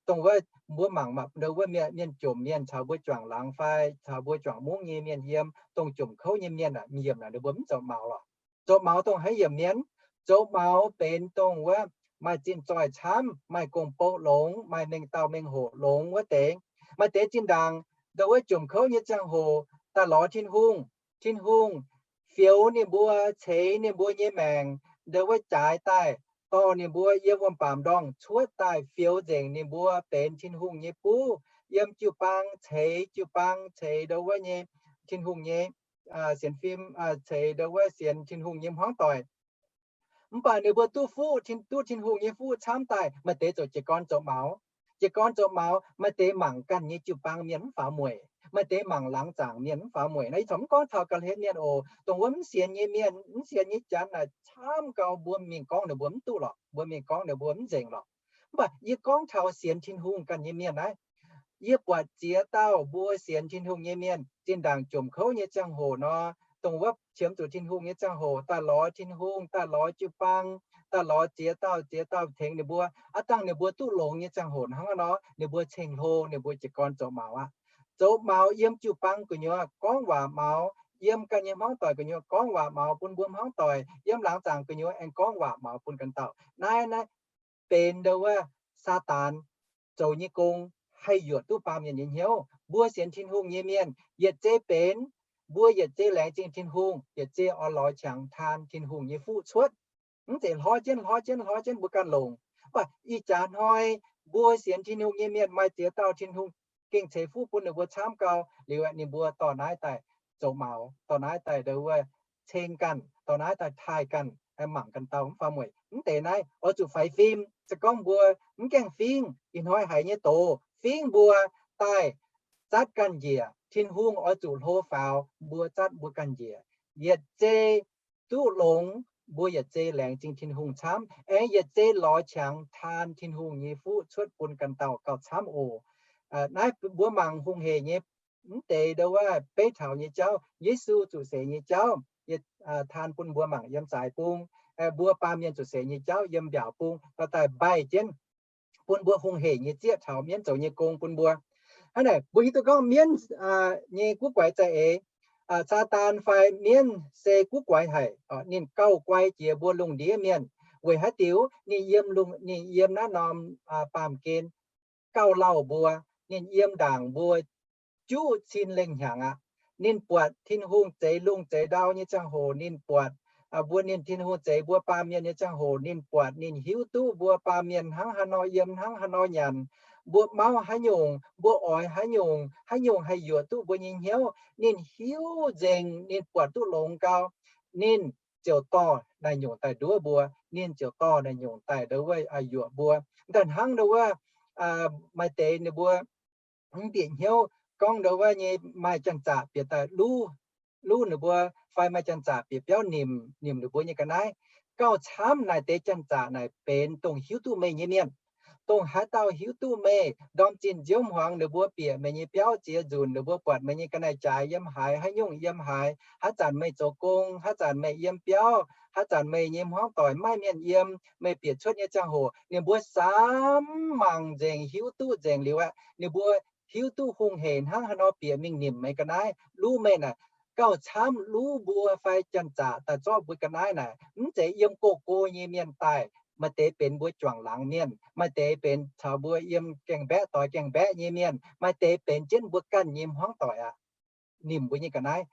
Dongh wuov mbuo mangc ndau wuov mienh jomc mienh caux mbuo juangc laangz fai caux mbuo juangc mungv nyei mienh yiem, dongh jomc kouv nyei mienh aac, yiemc naaic ninh mbuo mv zoux maux lorqc. Zoux maux dongh haaix yiemc mienh? Zoux maux benx dongh wuov maaih zinh zoih camv, maaih gong-bou longx, maaih mengh dauh mengh hoc longx wuov deix. Maaih deix zinh ndaangc ndau wuov jomc kouv nyei ziangh hoc daaih lorz Tin-Hungh, Tin-Hungh fioux ninh mbuo, ceix ninh mbuo nyei maengc, ndau wuov jaaix daaih, dorh ninh mbuo yiem wuom-baamc ndorngh cuotv daaih, fioux nzengc ninh mbuo benx Tin-Hungh nyei buv, yiem jiu-baang ceix jiu-baang, ceix ndau wuov nyei Tin-Hungh nyei sienx fim, ceix ndau wuov sienx Tin-Hungh nyei hmuangv doic. Mv baac ninh mbuo duqv fuqv, duqv Tin-Hungh nyei fuqv camv daaih, maaih deix ziouc jiez gorn zoux maux. Jiez gorn zoux maux, maaih deix mangc ganh nyei jiu-baang mienh mv faaux mueic, maaih deix mangc laangz zaangc mienh mv faaux mueic. Naaiv yie corc mv gorngv taux Ga'hlen mienh oc. Dongh wuov mv sienx nyei mienh, mv sienx nyei Janx naaic camv gau, mbuo mingh gorngv ninh mbuo mv duqv lorqc, mbuo mingh gorngv ninh mbuo mv nzengc lorqc. Mv baac yie gorngv taux sienx Tin-Hungh ganh nyei mienh naaiv, yie buatc ziex dauh mbuo sienx Tin-Hungh nyei mienh, zinh ndaangc jomc kouv nyei ziangh hoc nor, dongh wuov qiemx zuqc Tin-Hungh nyei ziangh hoc, daaih lorz Tin-Hungh, daaih lorz jiu-baang, daaih lorz ziex dauh ziex dauh tengx ninh mbuo. Aav dangh ninh mbuo duqv longx nyei ziangh hoc hnangv nor, ninh mbuo ceng-hlo, ninh mbuo jiez gorn zoux maux aqv. Zoux maux yiem jiu-baang gu'nyuoz gorngv waac maux, yiem ganh nyei hmuangv doic gu'nyuoz gorngv waac maux bun mbuo hmuangv doic, yiem laangz zaangc gu'nyuoz aengx gorngv waac maux bun ganh dauh. Naaiv naaiv benx ndau wuov Saadaan zoux nyei gong, haih yuoqc duqv baamh mienh nyei hnyouv. Mbuo sienx Tin-Hungh nyei mienh yietc zei benx, mbuo yietc zei laengz zingh Tin-Hungh, yietc zei oix lorz qangx taan Tin-Hungh nyei fuqv cuotv. Mv zeiz hlorv jienv hlorv jienv hlorv jienv mbuo ganh longc. Mv baac ih jaax hnoi mbuo sienx Tin-Hungh nyei mienh maaih ziex dauh Tin-Hungh gengh ceix fuqv bun ninh mbuo camv gau liuz, ninh mbuo dorh naaiv daaih zoux maux, dorh naaiv daaih ndau wuov ceng ganh, dorh naaiv daaih taaih ganh, mangc ganh dauh mv faaux mueic. Mv deix naaiv oix zuqc faix fim. Se gorngv mbuo mv gaengh fingv, ih hnoi haiz nyei doz fingv mbuo daaih zatv ganh njiec, Tin-Hungh oix zuqc hlo faaux mbuo zatv mbuo ganh njiec. Yietc zei duqv longx, mbuo yietc zei laengz zingh Tin-Hungh camv, aengx yietc zei lorz qangx taan Tin-Hungh nyei fuqv cuotv bun ganh dauh gauh camv oc. Naaiv mbuo mangc hungh hec nyei mv deix ndo wuov beiv taux nyei jauv, Yesu zuqc seix nyei jauv, taan bun mbuo mangc yiem zaaix bung. Mbuo baamh mienh zuqc seix nyei jauv yiem mbiaauc bung dorh daaih mbaih jienv bun mbuo hungh hec nyei zieqv taux mienv zoux nyei gong bun mbuo. Hnangv naaic mbuo hiuv duqv gorngv mienv nyei guv guaix za'eix, Saadaan fai mienv se guv guaix haic. Ninh gauh guai jiex mbuo lungh ndiev mienh. Weic haaix diuc? Ninh yiem, ninh yiem naaiv norm baamh gen gauh lauh mbuo. Ninh yiem ndaangc mbuo juqv cin lengh hnyangx aqv. Ninh buatc Tin-Hungh zeix lungh zeix ndau nyei ziangh hoc ninh buatc, mbuo ninh Tin-Hungh zeix mbuo baamh mienh nyei ziangh hoc ninh buatc. Ninh hiuv duqv mbuo baamh mienh hnangv haaix nor yiem, hnangv haaix nor nyanc, mbuo mauv haaix nyungc, mbuo oix haaix nyungc, haaix nyungc haih yuoqc duqv mbuo nyei hnyouv. Ninh hiuv nzengc, ninh buatc duqv longx gau. Ninh ziouc dorh naaiv nyungc daaih nduov mbuo. Ninh ziouc dorh naaiv nyungc daaih ndo wuov yuoqc mbuo. Daaih hnangv ndo wuov maaih deix ninh mbuo mv bieqc hnyouv gorngv ndo wuov nyei maaih janx-zaqc bieqc daaih luv, luv ninh mbuo, fai maaih janx-zaqc bieqc biauv nimc, nimc ninh mbuo nyei ga'naaiv. Gauh camv naaic deix janx-zaqc naaic benx dongh hiuv duqv meih nyei mienh. Dongh haaix dauh hiuv duqv meih, ndorm zinh nziouv hmuangx ninh mbuo bieqc meih nyei biauv ziex nzunc, ninh mbuo buatc meih nyei ga'naaiv-jaaix yiem haaix, haaix nyungc yiem haaix, haaix zanc meih zoux gong, haaix zanc meih yiem biauv, haaix zanc meih nyei hmuangv doic maiv mienh yiem, meih bieqc cuotv nyei ziangh hoc ninh mbuo samx mangc nzengc, hiuv duqv nzengc liuz aqv. Ninh mbuo hiuv duqv hungh hec hnangv haaix nor bieqc mingh nimc meih ga'naaiv, luv meih naaic. Gauh camv luv mbuo fai janx-zaqc daaih zorqv mbuo ga'naaiv naaic, mv zeiz yiem go-go nyei mienh daaih. Maaih deix benx mbuo juangc laangz mienh, maaih deix benx caux mbuo yiem gaengh mbaeqv doix gaengh mbaeqv nyei mienh, maaih deix benx jienv mbuo ganh nyei hmuangv doic aqv. Nimc mbuo nyei ga'naaiv.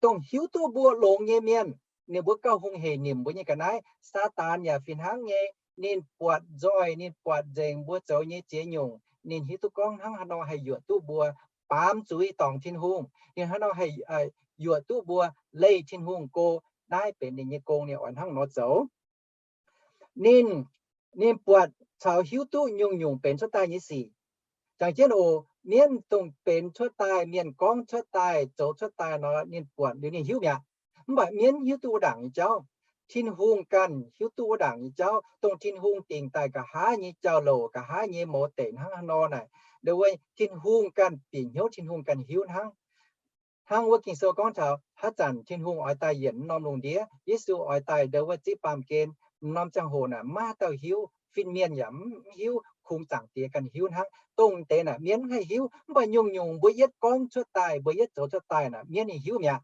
Dongh hiuv duqv mbuo longx nyei mienh, ninh mbuo gauh hungh hec nimc mbuo nyei ga'naaiv. Saadaan yaac fih hnangv nyei. Ninh buatc nzoih, ninh buatc nzengc mbuo zoux nyei ziex nyungc. Ninh hiuv duqv gorngv hnangv haaix nor haih yuoqc duqv mbuo baamz zuiz dorngc Tin-Hungh, ninh hnangv haaix nor haih yuoqc duqv mbuo leih Tin-Hungh go. Naaiv benx ninh nyei gong, ninh oix hnangv nor zoux. Ninh, ninh buatc caux hiuv duqv nyungc-nyungc benx cuotv daaih nyei sic. Jangx jienv oc, mienv dongh benx cuotv daaih, mienh gorngv cuotv daaih, zoux cuotv daaih nor, ninh buatc liuz ninh hiuv mi'aqv. Mv baac mienv hiuv duqv wuov ndaangc nyei jauv. Tin-Hungh ganh hiuv duqv wuov ndaangc nyei jauv, dongh Tin-Hungh dingc daaih nqa'haav nyei jauv-louc, nqa'haav nyei mouz deic hnangv haaix nor naaic, ndo wuov Tin-Hungh ganh bieqc hnyouv, Tin-Hungh ganh hiuv hnangv. Hnangv wuov Ging-Sou gorngv taux haaix zanc Tin-Hungh oix daaih yienc norm lungh ndiev, Yesu oix daaih ndo wuov zipv baamh gen, norm ziangh hoc naaic maiv dauh hiuv, fin-mienh yaac mv hiuv, kungx Zaangc Diex ganh hiuv hnangv. Dongh deix naaic mienv mv haih hiuv, mv baac nyungc-nyungc mbuo yietv gorngv cuotv daaih, mbuo yietv zoux cuotv daaih naaic mienv ninh hiuv mi'aqv.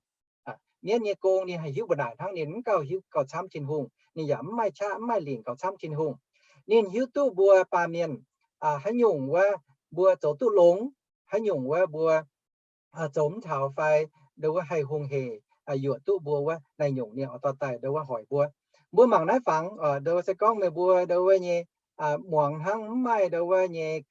Mienv nyei gong ninh haih hiuv mbu'naaic hnangv, ninh mv gauh hiuv gauh camv Tin-Hungh, ninh yaac mv maaih qaqv mv maaih lingc gauh camv Tin-Hungh. Ninh hiuv duqv mbuo baamh mienh haaix nyungc wuov mbuo zoux duqv longx, haaix nyungc wuov mbuo zoux mv taux fai ndo wuov haih hungh hec yuoqc duqv mbuo wuov, naaiv nyungc ninh oix dorh daaih ndo wuov hoic mbuo. Mbuo mangc naaiv fangx, ndo wuov se gorngv meih mbuo ndo wuov nyei muangx hnangv mv maaih ndo wuov nyei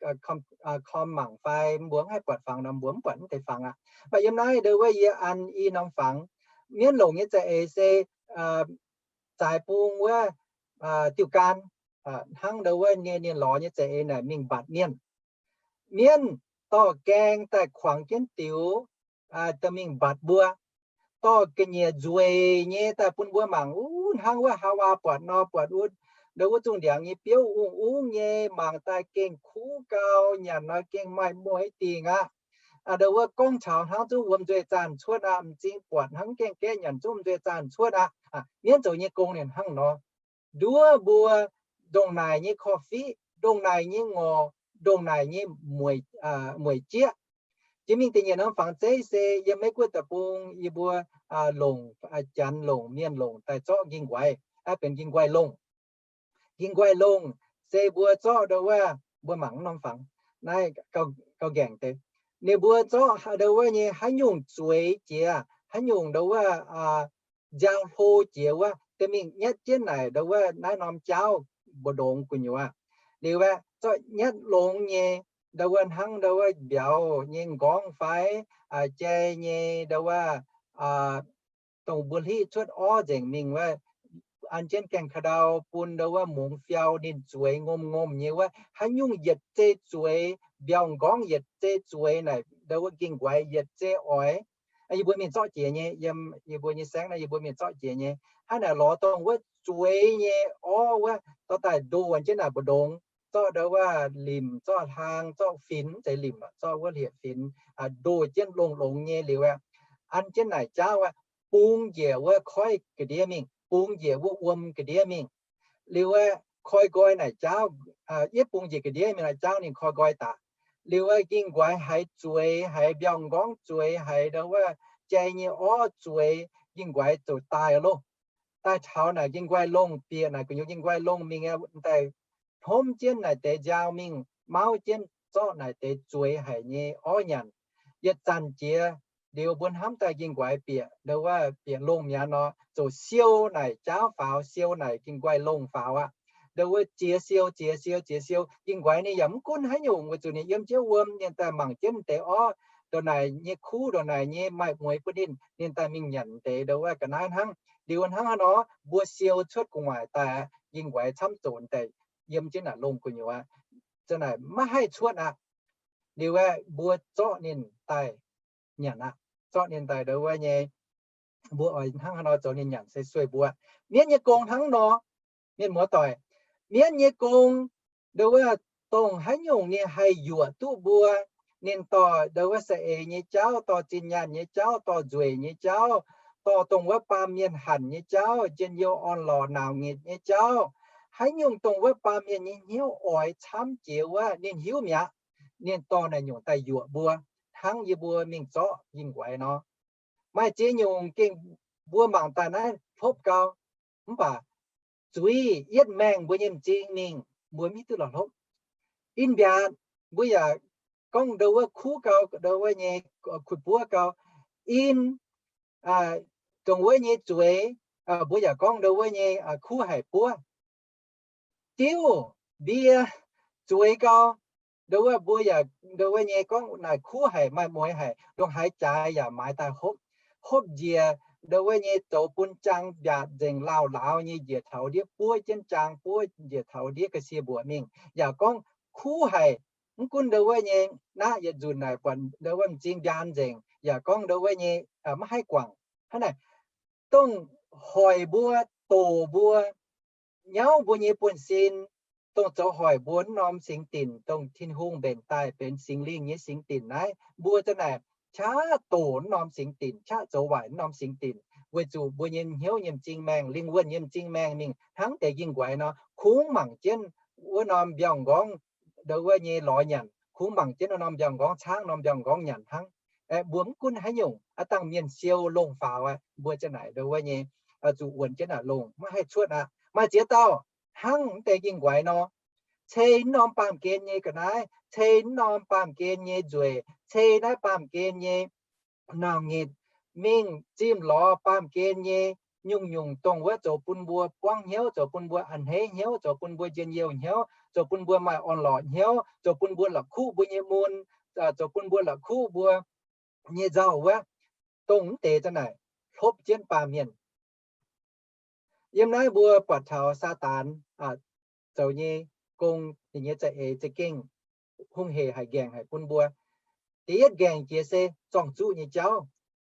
com mangc fai mbuo mv haih buatc fangx nor, mbuo mv buatc mv deix fangx aqv. Mv baac yiem naaiv ndo wuov yie an i norm fangx, mienv longc nyei za'eix se zaaix bung wuov diuh gan, hnangv ndo wuov ninh, ninh lorz nyei za'eix naaic mingh mbatc mienh. Mienv dorh gaeng daaih kuangx jienv diux, dorh mingh mbatc mbuo, dorh ga'nyiec nzueic nyei daaih bun mbuo mangc. Uv, hnangv wuov Haawaa buatc nor, buatc wuov, ndo wuov zungh ndiangx nyei biouv ungv-ungv nyei, mangc daaih gengh kuv gau, nyanc nor gengh maaih mueiz dingc aqv. Ndo wuov gorngv caux hnangv zungv wuom nzueic zaanh cuotv aqv, m'zing buatc hnangv gaengh gaeqv nyanc zungv nzueic zaanh cuotv aqv. Mienv zoux nyei gong ninh hnangv nor. Nduov mbuo ndongc naaic nyei korv-fiqv, ndongc naaic nyei ngorc, ndongc naaic nyei mueic jieqv. Jiex mingh da'nyeic norm fangx zeiv se yiem Meiv Guoqv deic-bung yie mbuo longc, Janx longc, mienh longc daaih zorqv nqingh nquaix, benx nqingh nquaih longh. Nqingh nquaih longh se mbuo zorqv ndo wuov, mbuo mangc norm fangx naaiv gauh nqaengc deix. Ninh mbuo zorqv ndo wuov nyei haaix nyungc zueiz jiex, haaix nyungc ndo wuov nziaaux hlo jiex wuov, da'mingh nyatv jienv naaic ndo wuov naaiv norm jaauv mbu'ndongx gu'nyuoz. Liuz aeqv, zorqv nyatv longx nyei, ndo wuov hnangv ndo wuov mbiauz nyei nqorngv fai jai nyei ndo wuov dongh mbuo hliv cuotv orv nzengc mingh wuov, an jienv gaengh ka'ndau bun ndau wuov mungz fiau ninh zueiz ngomh ngomh nyei wuov, haaix nyungc yietc zei zueiz, mbiauh m'nqorngv yietc zei zueiz naaic, ndau wuov ging-nquaix yietc zei oix. Yie mbuo mingh zorqv jiex nyei, yiem yie mbuo nyei saengv naaiv yie mbuo mingh zorqv jiex nyei. Hnangv naaic lorz dongh wuov zueiz nyei orv wuov dorh daaih ndoh jienv naaic mbu'ndongx, zorqv ndau wuov limc, zorqv hlaang, zorqv finx, mv zeiz limc, zorqv wuov hlieqv-finx, ndoh jienv longx-longx nyei liuz aeqv, an jienv naaic jaauv aeqv, bungx njiec wuov koiv ga'ndiev mingh, bungx njiec wuov wuom ga'ndiev mingh. Liuz aeqv, koi nqoi naaic jaauv, yietv bungx njiec ga'ndiev mingh naaic jaauv ninh koi nqoi daaih. Liuz aeqv, ging-nquaix haiz zueiz, haiz mbiauh m'nqorngv zueiz, haiz ndau wuov jai nyei orv zueiz, ging-nquaix ziouc daaih loh. Daaih taux naaic ging-nquaix longh bieqc naaic gu'nyuoz ging-nquaix longh mingh aeqv, daaih hnomv jienv naaic deix nziaaux mingh mauv jienv zorqv naaic deix zueiz haic nyei orv nyanc. Yietc zanc jiex liuz mbuo hnamv daaih ging-nquaix bieqc ndau wuov bieqc longh mi'aqv nor, ziouc siou naaic jaauv faaux, siou naaic ging-nquaix longh faaux aqv. Ndau wuov ziex siou, ziex siou, ziex siou, ging-nquaix ninh yaac mv gunv haaix nyungc weic zuqc ninh yiem jienv wuom, ninh daaih mangc jienv deix orv ndongc naaic nyei kuv, ndongc naaic nyei maaih mueix bun ninh, ninh daaih mingh nyanc deix ndau wuov ga'naaiv hnangv. Liuz hnangv haaix nor mbuo siou cuotv gu'nguaaic daaih, ging-nquaix camv zoqc daaih yiem jienv naaic longh gu'nyuoz, za'naaic maiv haih cuotv aqv. Liuz aeqv, mbuo zorqv ninh daaih nyanc aqv. Zorqv ninh daaih ndau wuov nyei, mbuo oix hnangv haaix nor zoux ninh nyanc se sueih mbuo. Mienv nyei gong hnangv nor, mienh muoz-doic, mienv nyei gong ndau wuov dongh haaix nyungc ninh haih yuoqc duqv mbuo, ninh dorh ndau wuov saeng-eix nyei jauv, dorh zinh nyaanh nyei jauv, dorh nzueic nyei jauv, dorh dongh wuov baamh mienh hanc nyei jauv, njien-youh orn-lorqc nauz-ngitc nyei jauv, haaix nyungc dongh wuov baamh mienh nyei hnyouv oix camv jiex wuov ninh hiuv mi'aqv. Ninh dorh naaic nyungc daaih yuoqc mbuo, hnangv yie mbuo mingh zorqv ging-nquaix nor. Maaih ziex nyungc gengh mbuo mangc daaih naaiv hlopv gau, mv baac zuiz yietv maengh mbuo nyei m'zing mingh, mbuo mv hiuv duqv la'hlopv. In mbiaatc mbuo yaac gorngv ndau wuov kuv gau, ndau wuov nyei kuv buov gau. In dongh wuov nyei zueiz, mbuo yaac gorngv ndau wuov nyei kuv haic buov. Diuv, mbie, zueiz gau, ndau wuov mbuo yaac ndau wuov nyei gorngv naaic kuv haic, maaih mueix haic, ndongc haaix jaaix yaac maaiz daaih hopv. Hopv njiec ndau wuov nyei zoux bun jaang mbiaatc nzengc, lauh lauz nyei njiec taux ndiev buov jienv jaang, buov njiec taux ndiev ga'sie mbuoqc mingh, yaac gorngv kuv haic. Mv gunv ndau wuov nyei naqv yietc nzunc naaic buatc ndau wuov m'zing mbiaan nzengc, yaac gorngv ndau wuov nyei maiv haih guangc. Hnangv naaic, dongh hoic mbuo, doqc mbuo, nyauv mbuo nyei buonv-sin, dongh zoux hoic mbuo wuov norm singx dinc, dongh Tin-Hungh mbenc daaih benx Singx Lingh nyei singx dinc naaiv, mbuo za'naaic qaqv doqc wuov norm singx dinc, qaqv zoux waaic wuov norm singx dinc, weic zuqc mbuo nyei hnyouv nyei m'zing maengh, lingh wuonh nyei m'zing maengh mingh hnangv deix ging-nquaix nor, kungx mangc jienv wuov norm mbiauh m'nqorngv ndau wuov nyei lorz nyanc, kungx mangc jienv wuov norm mbiauh m'nqorngv caangv, norm mbiauh m'nqorngv nyanc hnangv. Aeqv, mbuo mv gunv haaix nyungc, aav dangh mienh siou longh faaux aqv, mbuo za'naaic ndau wuov nyei zuqc wuonc jienv naaic longh, maiv haih cuotv aqv. Maaih ziex dauh hnangv mv deix ging-nquaix nor, cei wuov norm baamh gen nyei ga'naaiv, cei wuov norm baamh gen nyei nzueic, cei naaiv baamh gen nyei nauc-ngitc, mingh zimh lorz baamh gen nyei nyungc-nyungc dongh wuov zoux bun mbuo buangv hnyouv, zoux bun mbuo a'hneiv hnyouv, zoux bun mbuo njien-youh hnyouv, zoux bun mbuo maaih orn-lorqc hnyouv, zoux bun mbuo la'kuqv mbuo nyei mun, zoux bun mbuo la'kuqv mbuo nyei nzauh wuov, dongh mv deix za'naaic hlopv jienv baamh mienh. Yiem naaiv mbuo buatc taux Saadaan zoux nyei gong, ninh nyei za'eix za'gengh hungh heic haic, nqaengc haic bun mbuo. Da'yietv nqaengc jiex se zorng-zuqv nyei jauv.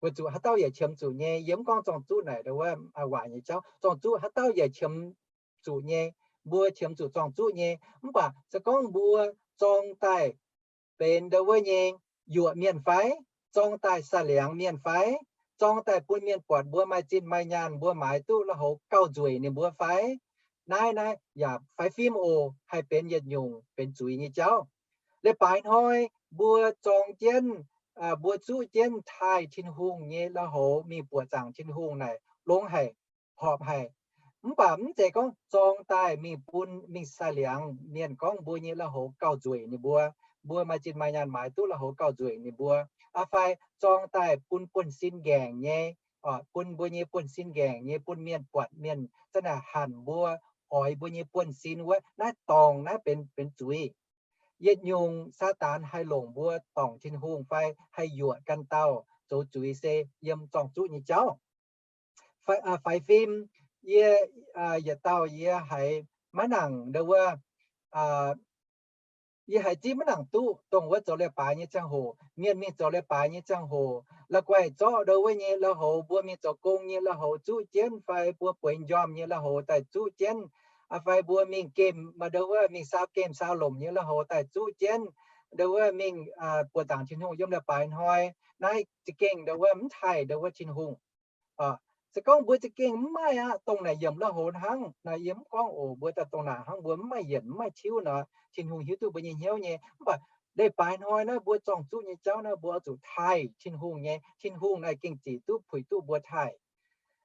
Weic zuqc haaix dauh yaac qiemx zuqc nyei. Yie mv gorngv zorng-zuqv naaic ndau wuov waaic nyei jauv. Zorng-zuqv haaix dauh yaac qiemx zuqc nyei. Mbuo qiemx zuqc zorng-zuqv nyei. Mv baac se gorngv mbuo zorng daaih benx ndau wuov nyei yuoqc mienh fai, zorng daaih saah liangx mienh fai, zorng daaih bun mienh buatc mbuo maaih zinh maaih nyaanh, mbuo maaiz duqv lui-houx gauh nzueic ninh mbuo fai, naaiv naaiv yaac fai fim oc, haih benx yietc nyungc benx zuiz nyei jauv. Leiz-baaix hnoi mbuo zorng jienv, mbuo zuqv jienv taaih Tin-Hungh nyei lui-houx mingh buoqc zaangc Tin-Hungh naaic longx haic, horpc haic. Mv baac mv zeiz gorngv zorng daaih mingh bun mingh saah liangx mienh gorngv mbuo nyei lui-houx gauh nzueic ninh mbuo, mbuo maaih zinh maaih nyaanh maaiz duqv lui-houx gauh nzueic ninh mbuo. Aa fai zorng daaih bun buonv-sin nqaengc nyei, bun mbuo nyei buonv-sin nqaengc nyei, bun mienh buatc mienh za'naaic hanc mbuo, oix mbuo nyei buonv-sin wuov, naaiv dorngc naaiv benx, benx zuiz. Yietc nyungc Saadaan haih longc mbuo dorngc Tin-Hungh fai haih yuoqc ganh dauh zoux zuiz se yiem zorng-zuqv nyei jauv. Faix fim, yie yietc dauh yie haiz maiv nangc ndo wuov, yie haiz zipv maiv nangc duqv dongh wuov zoux leiz-baaix nyei ziangh hoc, mienh mingh zoux leiz-baaix nyei ziangh hoc, la'guaih zorqv ndo wuov nyei lui-houx, mbuo mingh zoux gong nyei lui-houx zuqv jienv, fai mbuo bueix njormh nyei lui-houx daaih zuqv jienv, fai mbuo mingh gemh, ndo wuov mingh saau gemh saau lomc nyei lui-houx daaih zuqv jienv, ndo wuov mingh buoz-zaangc Tin-Hungh yiem leiz-baaix hnoi. Naaiv za'gengh ndo wuov mv taaih ndo wuov Tin-Hungh. Se gorngv mbuo za'gengh mv maaih aqv, dongh naaic yiemc lui-houx hnangv nor, yie mv gorngv oc, mbuo daaih dongh naaic hnangv, mbuo mv maaih yienc mv maaih tiuv nor, Tin-Hungh hiuv duqv mbuo nyei hnyouv nyei. Mv baac leiz-baaix hnoi naaiv mbuo zorng zuqv nyei jauv naaiv mbuo oix zuqc taaih Tin-Hungh nyei. Tin-Hungh naaiv gengh zic duqv puix duqv mbuo taaih.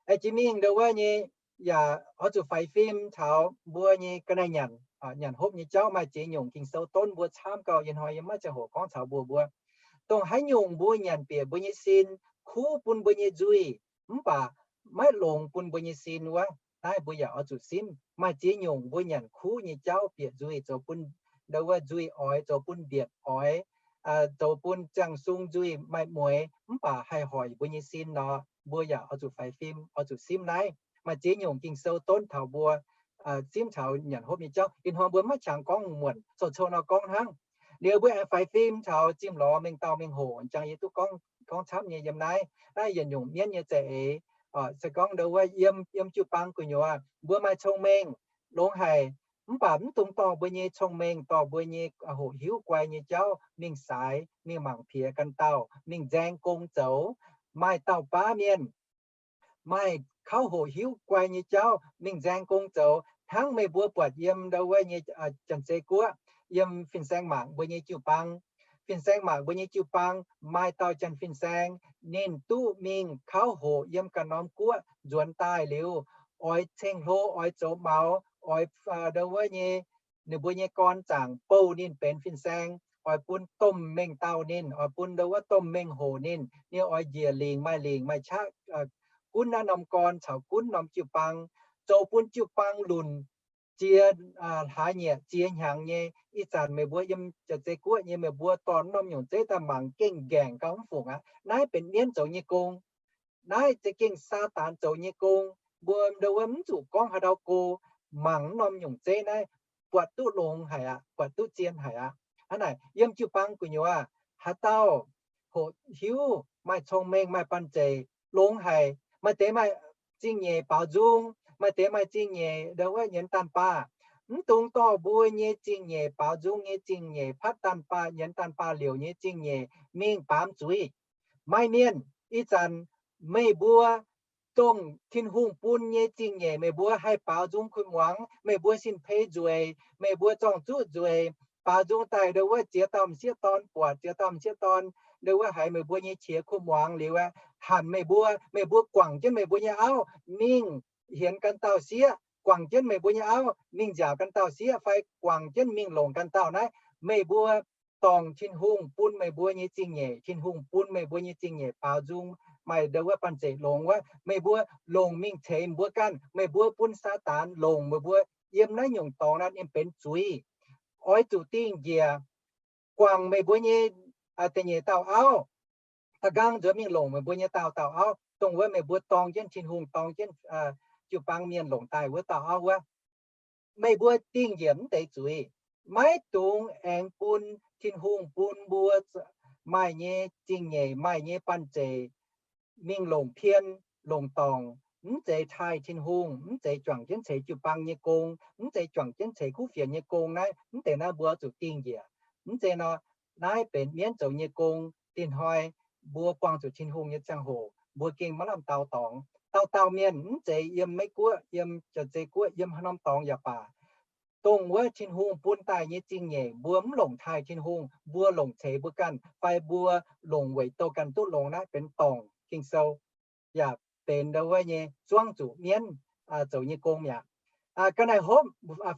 Jiex mingh ndo wuov nyei, yaac oix zuqc faix fim taux mbuo nyei ga'naaiv nyanc, nyanc hopv nyei jauv maaih ziex nyungc Ging-Sou donv mbuo camv gauh. Ih hnoi yie maiv ziangh hoc gorngv taux mbuo, mbuo dongh haaix nyungc mbuo nyanc bieqc mbuo nyei sin, kuv bun mbuo nyei nzuih, mv baac maiv longx bun mbuo nyei sin wuov, naaiv mbuo yaac oix zuqc simv. Maaih ziex nyungc mbuo nyanc kuv nyei jauv bieqc nzuih, zoux bun ndo wuov nzuih oix, zoux bun mbietc oix, zoux bun ziangh sung nzuih maaih mueix, mv baac haih hoic mbuo nyei sin nor, mbuo yaac oix zuqc faix fim, oix zuqc simv naaiv. Maaih ziex nyungc Ging-Sou donv taux mbuo simv taux nyanc hopv nyei jauv. Ih hnoi mbuo maiv qangx gorngv muonc, coux-coux nor gorngv hnangv. Liuz mbuo aengx faix fim taux zimh lorz mengh dauh mengh hoc, jangx yie duqv gorngv, gorngv camv nyei yiem naaiv, naaiv yietc nyungc mienv nyei za'eix. Se gorngv ndo wuov yiem, yiem jiu-baang gu'nyuoz mbuo maaih cong-mengh, longx haic, mv baac mv dungx dorh mbuo nyei cong-mengh, dorh mbuo nyei hoqc hiuv guai nyei jauv mingh saaix, mingh mangc piex ganh dauh, mingh nzaeng gong zoux. Maaih dauh baav mienh maaih kauv hoqc hiuv guai nyei jauv mingh nzaeng gong zoux, hnangv meih mbuo buatc yiem ndo wuov nyei Janx-Zei Guoqv, yiem fin-saeng mangc mbuo nyei jiu-baang. Fin-saeng mangc mbuo nyei jiu-baang maaih dauh Janx-Fin-Saeng, ninh duqv mingh kauv hoqc yiem ganh norm guoqv nzuonx daaih liuz, oix ceng-hlo, oix zoux maux, oix ndo wuov nyei, ninh mbuo nyei gorn zaangc bouh ninh benx fin-saeng, oix bun domh mengh dauh ninh, oix bun ndo wuov domh mengh hoc ninh, ninh oix njiec lingc, maaih lingc maaih qaqv gunv naaiv norm gorn caux gunv norm jiu-baang, zoux bun jiu-baang lunc ziex hlaax nyieqc ziex hnyangx nyei. Ih zanc meih mbuo yiem Janx-Zei Guoqv nyei, meih mbuo dorh norm nyungc zeiv daaih mangc gengh nqaengc gauh mv fungc aqv. Naaiv benx mienv zoux nyei gong. Naaiv za'gengh Saadaan zoux nyei gong. Mbuo ndo wuov mv zuqc gorngv haaix ndau go, mangc norm nyungc zeiv naaiv buatc duqv longx haic aqv, buatc duqv zien haic aqv. Hnangv naaic yiem jiu-baang gu'nyuoz, haaix dauh hoqc hiuv, maaih cong-mengh, maaih banh zeic, longx haic. Maaih deix maaih zingh nyeic baaux nzung, maaih deix maaih zingh nyeic ndo wuov nyienz daanh baah. Mv dungx dorh mbuo nyei zingh nyeic baaux nzung nyei zingh nyeic, patv daanh baah, nyienz daanh baah liouc nyei zingh nyeic mingh baamz zuiz. Maaih mienh ih zanc meih mbuo dongh Tin-Hungh bun nyei zingh nyeic meih mbuo haih baaux nzung kuh muangx, meih mbuo sin-peix nzueic, meih mbuo zorng-zuqv nzueic, baaux nzung daaih ndo wuov ziex dauh m'sieqv dorn buatc, ziex dauh m'sieqv dorn ndo wuov haiz meih mbuo nyei qiex kuh muangx liuz aeqv, hanc meih mbuo, meih mbuo guangc jienv meih mbuo nyei auv mingh hienx ganh dauh sieqv, guangc jienv meih mbuo nyei auv mingh nziaauc ganh dauh sieqv, fai guangc jienv mingh longc ganh dauh naaiv, meih mbuo dorngc Tin-Hungh bun meih mbuo nyei zingh nyeic, Tin-Hungh bun meih mbuo nyei zingh nyeic baaux nzung, maaih ndo wuov banh zeic longx wuov, meih mbuo longc mingh ceix mbuo ganh. Meih mbuo bun Saadaan longc meih mbuo yiem naaiv nyungc dorngx naaiv ninh benx zuiz. Oix zuqc dingh njiec guangc meih mbuo nyei da'nyeic dauh auv, da'nqaang nzuonx mingh longc meih mbuo nyei dauh dauh auv, dongh wuov meih mbuo dorng jienv Tin-Hungh, dorng jienv jiu-baang mienh longc daaih wuov dauh auv wuov. Meih mbuo dingh njiec mv deix zuiz. Maiv dungx aengx bun Tin-Hungh bun mbuo maaih nyei zingh nyeic, maaih nyei banh zeic mingh longc pien, longc dorngc, mv zeiz taaih Tin-Hungh, mv zeiz juangc jienv ceix jiu-baang nyei gong, mv zeiz juangc jienv ceix kuv fienx nyei gong naaiv, mv deix naaiv mbuo zuqc dingh njiec. Mv zeiz nor, naaiv benx mienv zoux nyei gong. Dinh hnoi mbuo buangh zuqc Tin-Hungh nyei ziangh hoc, mbuo gengh maiv lamh dau dorngx. Dauh dauh mienh mv zeiz yiem Meiv Guoqv, yiem Janx-Zei Guoqv, yiem haaix norm dorngx yaac baac, dongh wuov Tin-Hungh bun daaih nyei zingh nyeic mbuo mv longc taaih Tin-Hungh, mbuo longc ceix mbuo ganh fai mbuo longc weic douh ganh duqv longx naaiv benx dorngc Ging-Sou, yaac benx ndo wuov nyei zuangv zuqc mienv zoux nyei gong mi'aqv. Ga'naaiv hopv,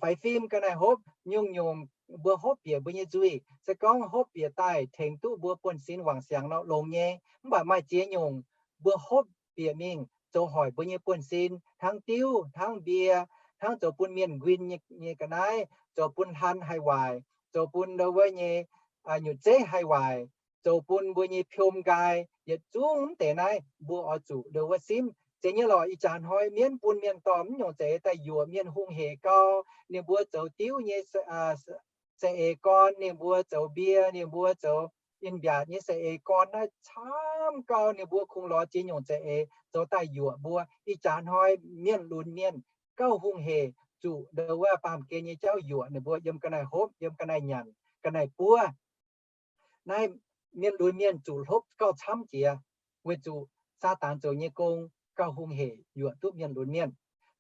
faix fim ga'naaiv hopv, nyungc-nyungc mbuo hopv bieqc mbuo nyei nzuih. Se gorngv hopv bieqc daaih tengx duqv mbuo buonv-sin wangc siangx nor longx nyei. Mv baac maaih ziex nyungc mbuo hopv bieqc mingh zoux hoic mbuo nyei buonv-sin, hnangv diuv, hnangv mbie, hnangv zoux bun mienh nquin nyei ga'naaiv, zoux bun hlan haih waaic, zoux bun ndo wuov nyei nyutc zeiv haih waaic, zoux bun mbuo nyei piom nqaai. Yietc zungv mv deix naaiv mbuo oix zuqc ndo wuov simv. Zeiz nyei lorqc. Ih jaax hnoi mienv bun mienh dorh mv nyungc za'eix daaih yuoqc mienh hungh hec gau. Ninh mbuo zoux diuv nyei za'eix gorn, ninh mbuo zoux mbie, ninh mbuo zoux in mbiaatc nyei za'eix gorn naaiv camv gau. Ninh mbuo kungx lorz ziex nyungc za'eix zoux daaih yuoqc mbuo. Ih jaax hnoi mienh lunx mienh gauh hungh hec, zuqc ndo wuov baamh gen nyei jauv yuoqc ninh mbuo yiem ga'naaiv hopv, yiem ga'naaiv nyanc, ga'naaiv buov. Naaiv mienh lunx mienh zuqc hlopv gauh camv jiex, weic zuqc Saadaan zoux nyei gong gauh hungh hec yuoqc duqv mienh lunx mienh.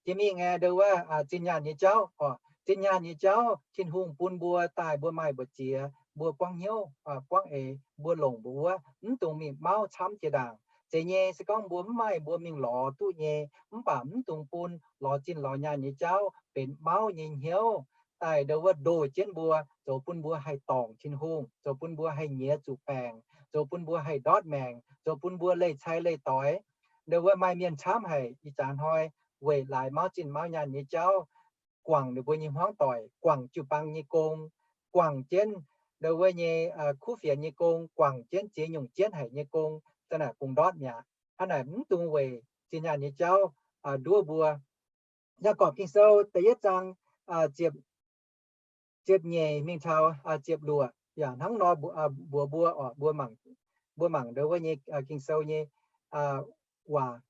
Jiex mingh aeqv, ndo wuov zinh nyaanh nyei jauv oc. Zinh nyaanh nyei jauv Tin-Hungh bun mbuo daaih mbuo maaih mbu'ziex, mbuo buangv hnyouv, buangv eix, mbuo longc mbuox wuov, mv dungx mingh mauv camv jiex ndaangc. Zeiz nyei, se gorngv mbuo mv maaih mbuo mingh lorz duqv nyei, mv baac mv dungx bun lorz zinh lorz nyaanh nyei jauv benx mauv nyei hnyouv daaih ndo wuov ndoh jienv mbuo, zoux bun mbuo haih dorngc Tin-Hungh, zoux bun mbuo haih nyiex zuqc baengc, zoux bun mbuo haih ndortv maengc, zoux bun mbuo leih cai leih doix. Ndo wuov maaih mienh camv haic ih jaax hnoi weic laaix mauv zinh mauv nyaanh nyei jauv guangc ninh mbuo nyei hmuangv doic, guangc jiu-baang nyei gong, guangc jienv ndo wuov nyei kuv fienx nyei gong, guangc jienv ziex nyungc jienv haic nyei gong, za'naaic bungx ndortv mi'aqv. Hnangv naaic mv dungx weic zinh nyaanh nyei jauv nduov mbuo. Yaagorpc Ging-Sou da'yietv zaang ziepc nyeic mingh taux ziepc luoqc yaac hnangv nor mbuox mbuo oc. Mbuo mangc ndo wuov nyei Ging-Sou nyei waac.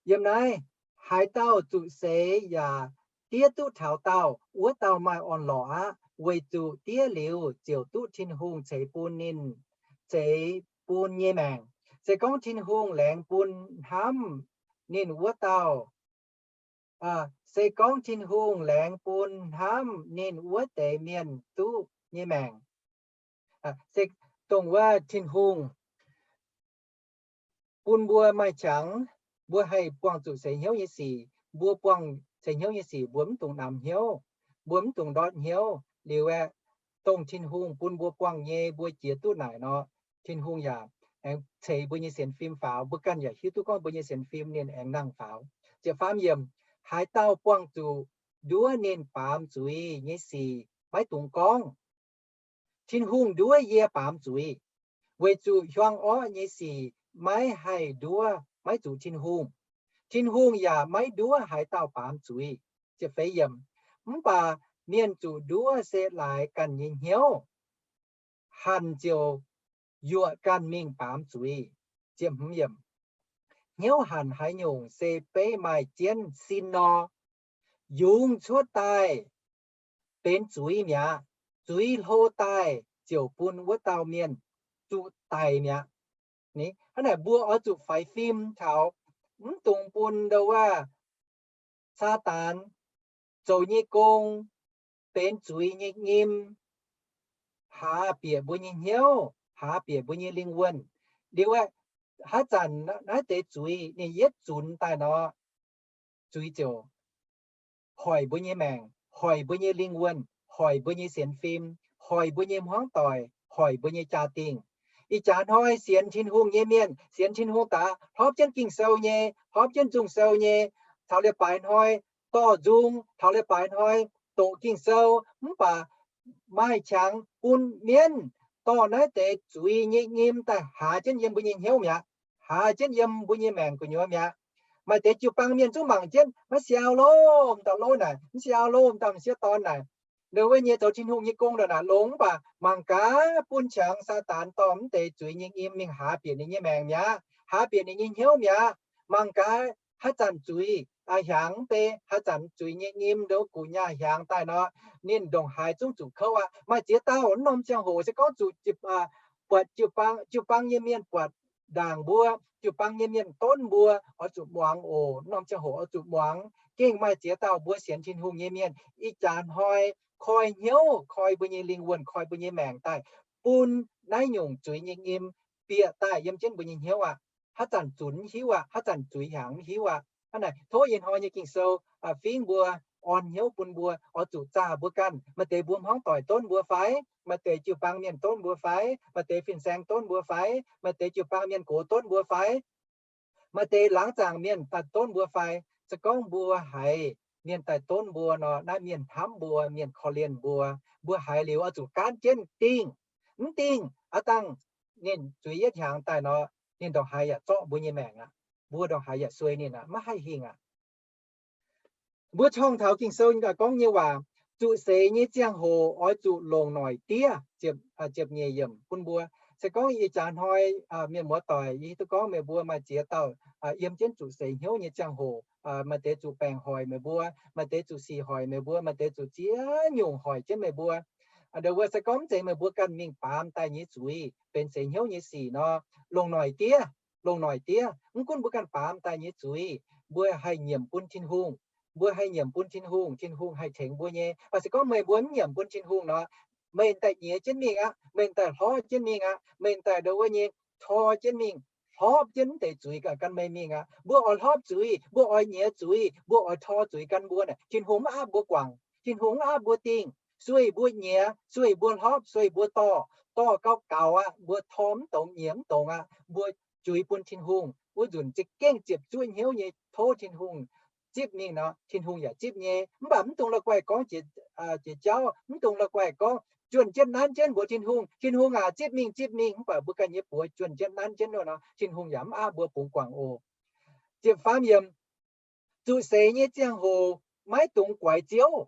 Yiem naaiv, haaix dauh zuqc seix yaac diev duqv taux daauh, wuov dauh maaih orn-lorqc aqv, weic zuqc diev liuz ziouc duqv Tin-Hungh ceix bun ninh, ceix bun nyei maengc. Se gorngv Tin-Hungh laengz bun hnamv ninh wuov dauh, se gorngv Tin-Hungh laengz bun hnamv ninh wuov deix mienh duqv nyei maengc, se dongh wuov Tin-Hungh bun mbuo maaih qangx, mbuo haih buangh zuqc seix hnyouv nyei sic. Mbuo buangh seix hnyouv nyei sic mbuo mv dungx namx hnyouv, mbuo mv dungx ndortv hnyouv. Liuz aeqv, dongh Tin-Hungh bun mbuo buangh nyei mbuo jiex duqv naaic nor, Tin-Hungh yaac aengx ceix mbuo nyei sienx fim faaux. Mbuo ganh yaac hiuv duqv gorngv mbuo nyei sienx fim ninh aengx nangh faaux. Ziepc faam yiemc, haaix dauh buangh zuqc nduov ninh baamz zuiz nyei sic maiv dungx gorngv, Tin-Hungh nduov yie baamz zuiz, weic zuqc hiuang orqv nyei sic maiv haih nduov maiv zuqc Tin-Hungh. Tin-Hungh yaac maiv nduov haaix dauh baamz zuiz. Mv baac mienh zuqc nduov se laaix ganh nyei hnyouv hanc ziouc yuoqc ganh mingh baamz zuiz. Hnyouv hanc haaix nyungc se beiv maaih jienv sin nor, yungz cuotv daaih benx zuiz mi'aqv. Zuiz hlo daaih ziouc bun wuov dauh mienh zuqc daic mi'aqv. Hnangv naaic mbuo oix zuqc faix fim taux, mv dungx bun ndo wuov Saadaan zoux nyei gong benx zuiz nyei nyim, haaz bieqc mbuo nyei hnyouv, haaz bieqc mbuo nyei lingh wuonh. Liuz aeqv, haaix zanc naaiv deix zuiz ninh yietv zunx daaih nor, zuiz ziouc hoic mbuo nyei maengc, hoic mbuo nyei lingh wuonh, hoic mbuo nyei sienx fim, hoic mbuo nyei hmuangv doic, hoic mbuo nyei jaa-dingh. Ih jaax hnoi sienx Tin-Hungh nyei mienh, sienx Tin-Hungh daaih hlorpv jienv Ging-Sou nyei, hlorpv jienv nzung sou nyei, taux leiz-baaix hnoi dorh nzung, taux leiz-baaix hnoi doqc Ging-Sou, mv baac maaih qangx bun mienv dorh naaiv deix zuiz nyei nyim daaih haaz jienv yiem mbuo nyei hnyouv mi'aqv, haaz jienv yiem mbuo nyei maengc gu'nyuoz mi'aqv. Maaih deix jiu-baang mienh zungv mangc jienv, maiv siau loh, m'dauh lov naaic, mv siau loh, m'dauh m'sieqv dorn naaic, ndo wuov nyei zoux Tin-Hungh nyei gong ndongc naaic longx, mv baac mangc gaax bun qangx Saadaan dorh mv deix zuiz nyei nyim mingh haaz bieqc ninh nyei maengc mi'aqv, haaz bieqc ninh nyei hnyouv mi'aqv. Mangc gaax haaix zanc zuiz hiaangx mv bei, haaix zanc zuiz nyei nyim ndo wuov guqc nyaah hiaangx daaih nor, ninh ndongc haaix zungv zuqc kouv aqv. Maaih ziex dauh wuov norm ziangh hoc se gorngv zuqc buatc jiu-baang nyei mienh buatc ndaangc mbuo, jiu-baang nyei mienh donv mbuo, oix zuqc muangx oc. Norm ziangh hoc oix zuqc muangx. Gengh maaih ziex dauh mbuo sienx Tin-Hungh nyei mienh ih jaax hnoi koi hnyouv, koi mbuo nyei lingh wuonh, koi mbuo nyei maengc daaih bun naaiv nyungc zuiz nyei nyim bieqc daaih yiem jienv mbuo nyei hnyouv aqv. Haaix zanc zunc mv hiuv aqv, haaix zanc zuiz hiaangx mv hiuv aqv. Hnangv naaic tov ih hnoi nyei Ging-Sou fingv mbuo, orn hnyouv bun mbuo, oix zuqc zaah mbuo ganh. Maaih deix mbuo hmuangv doic donv mbuo fai? Maaih deix jiu-baang mienh donv mbuo fai? Maaih deix fin-saeng donv mbuo fai? Maaih deix jiu-baang mienh gox donv mbuo fai? Maaih deix laangz zaangc mienh daaih donv mbuo fai? Se gorngv mbuo haiz mienh daaih donv mbuo nor, naaiv mienh hnamv mbuo, mienh korv-lienh mbuo, mbuo haiz liuz oix zuqc gaanv jienv dingh. Mv dingh, aav dangh ninh zuiz yietv hiaangx daaih nor, ninh ndongc haaix yaac zorqv mbuo nyei maengc aqv. mbuo ndongc haaix yaac suei ninh aqv, maiv haih hingh aqv. Mbuo corng taux Ging-Sou gorngv nyei waac, zuqc seix nyei ziangh hoc oix zuqc longc noic diev. Ziepc nyeic yiemc bun mbuo, se gorngv ih jaax hnoi mienh muoz doic, yie hiuv duqv gorngv meih mbuo maaih ziex dauh yiem jienv zuqc seix hnyouv nyei ziangh hoc, maaih deix zuqc baengc hoic meih mbuo, maaih deix zuqc sic hoic meih mbuo, maaih deix zuqc ziex nyungc hoic jienv meih mbuo. Ndongc wuov se gorngv mv zeiz meih mbuo ganh mingh baamz daaih nyei zuiz benx seix hnyouv nyei sic nor, longc noic diev, longc noic diev. Mv gunv mbuo ganh baamz daaih nyei zuiz, mbuo haih nyiemc bun Tin-Hungh. Mbuo haih nyiemc bun Tin-Hungh, Tin-Hungh haih tengx mbuo nyei. Mv baac se gorngv meih mbuo mv nyiemc bun Tin-Hungh nor, meih daaih nyiex jienv mingh aqv, meih daaih hlorpv jienv mingh aqv, meih daaih ndongc wuov nyei tor jienv mingh, hlorpv jienv mv deix zuiz gan meih mingh aqv. Mbuo oix hlorpv zuiz, mbuo oix nyiex zuiz, mbuo oix tor zuiz gan mbuo naaic, Tin-Hungh mv aapv mbuo guangc, Tin-Hungh mv aapv mbuo dingh. Sueih mbuo nyiex, sueih mbuo hlorpv, sueih mbuo dorh, dorh gauh gaux aqv, mbuo tor mv dongz, nyiex mv dongz aqv, mbuo juix bun Tin-Hungh wuov nzunc za'gengh ziepc zuoqv hnyouv nyei tov Tin-Hungh zipv mingh nor, Tin-Hungh yaac zipv nyei. Mv baac mv dungx la'guaih gorngv jiex jauv, mv dungx la'guaih gorngv juonh jienv nanv jienv mbuox Tin-Hungh, Tin-Hungh aac, zipv mingh, zipv mingh. Mv baac mbuo ganh nyei buoz juonh jienv nanv jienv nor, Tin-Hungh yaac mv aapv mbuo bungx guangc oc. Ziepc faam yiemc, zuqc seix nyei ziangh hoc maiv dungx guaix Ziouv.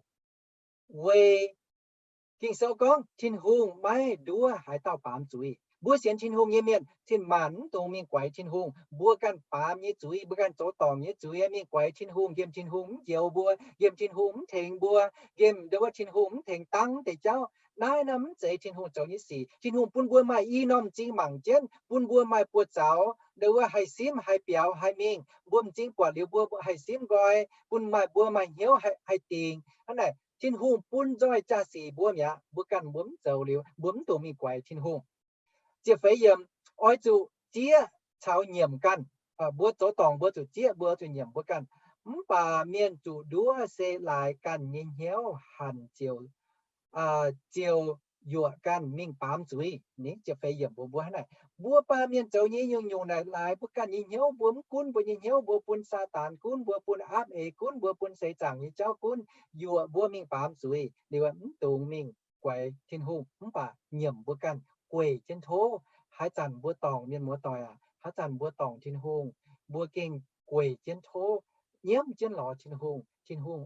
Weic Ging-Sou gorngv Tin-Hungh maiv nduov haaix dauh baamz zuiz. Mbuo sienx Tin-Hungh nyei mienh cin-maanc mv dungx mingh guaix Tin-Hungh. Mbuo ganh baamz nyei zuiz, mbuo ganh zoux dorngc nyei zuiz mingh guaix Tin-Hungh, nqemh Tin-Hungh mv njoux mbuo, nqemh Tin-Hungh mv tengx mbuo, nqemh ndongc wuov Tin-Hungh mv tengx dangv deix jauv. Naaiv nor mv zeiz Tin-Hungh zoux nyei sic. Tin-Hungh bun mbuo maaih i norm m'zing mangc jienv, bun mbuo maaih buoz-zaux, ndongc wuov haih simv, haih biaux, haih mingh. Mbuo m'zing buatc liuz mbuo haih simv nqoi, bun maaih, mbuo maaih hnyouv haih dingc. Hnangv naaic Tin-Hungh bun nzoih jaa-sic mbuo mi'aqv. Mbuo ganh mbuo mv zoux liuz, mbuo mv dungx mingh guaix Tin-Hungh. Ziepc feix yiemc, oix zuqc zieqv caux nyiemc ganh. Mbuo zoux dorngc mbuo zuqc zieqv, mbuo zuqc nyiemc mbuo ganh. Mv baac mienh zuqc nduov se laaix ganh nyei hnyouv hanc ziouc, ziouc yuoqc ganh mingh baamz zuiz. Ziepc feix yiemc mbuox mbuo hnangv naaic, mbuo baamh mienh zoux nyei nyungc-nyungc naaic laaix mbuo ganh nyei hnyouv, mbuo mv gunv, mbuo nyei hnyouv mbuo bun Saadaan gunv, mbuo bun apv eix gunv, mbuo bun seix zaangc nyei jauv gunv, yuoqc mbuo mingh baamz zuiz. Liuz mv dungx mingh guaix Tin-Hungh, mv baac nyiemc mbuo ganh, gueic jienv tov. Haaix zanc mbuo dorngc, mienh muoz doic aac, haaix zanc mbuo dorngc Tin-Hungh, mbuo gengh gueic jienv tov, nyiemv jienv lorz Tin-Hungh. Tin-Hungh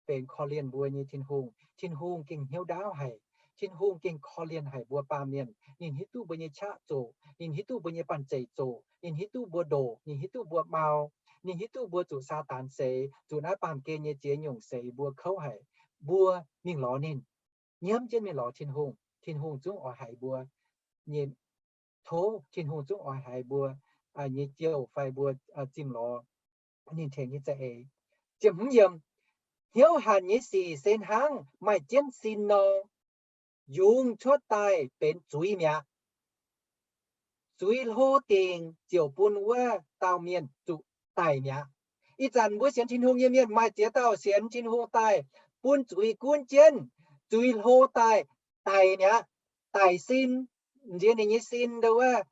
benx korv-lienh mbuo nyei Tin-Hungh. Tin-Hungh gengh hnyouv ndaauv haic. Tin-Hungh gengh korv-lienh haic mbuo baamh mienh. Ninh hiuv duqv mbuo nyei qaqv zoqc. Ninh hiuv duqv mbuo nyei banh zeic zoqc. Ninh hiuv duqv mbuo ndoqc. Ninh hiuv duqv mbuo mau. Ninh hiuv duqv mbuo zuqc Saadaan seix, zuqc naaiv baamh gen nyei ziex nyungc seix mbuo kouv haic. Mbuo mingh lorz ninh, nyiemv jienv mingh lorz Tin-Hungh, Tin-Hungh zungv oix haiz mbuo nyei, tov Tin-Hungh zungv oix haiz mbuo nyei jouh fai mbuo zimh lorz ninh tengx nyei za'eix. Ziepc hmz yiemc, hnyouv hanc nyei sic se hnangv maaih jienv sin nor, yungz cuotv daaih benx zuiz mi'aqv. Zuiz hlo dingc ziouc bun wuov dauh mienh zuqc daic mi'aqv. Ih zanc mbuo sienx Tin-Hungh nyei mienh maaih ziex dauh sienx Tin-Hungh daaih, bun zuiz gunv jienv, zuiz hlo daaih, daic mi'aqv, daic sin. Nziex ninh nyei sin ndau wuov,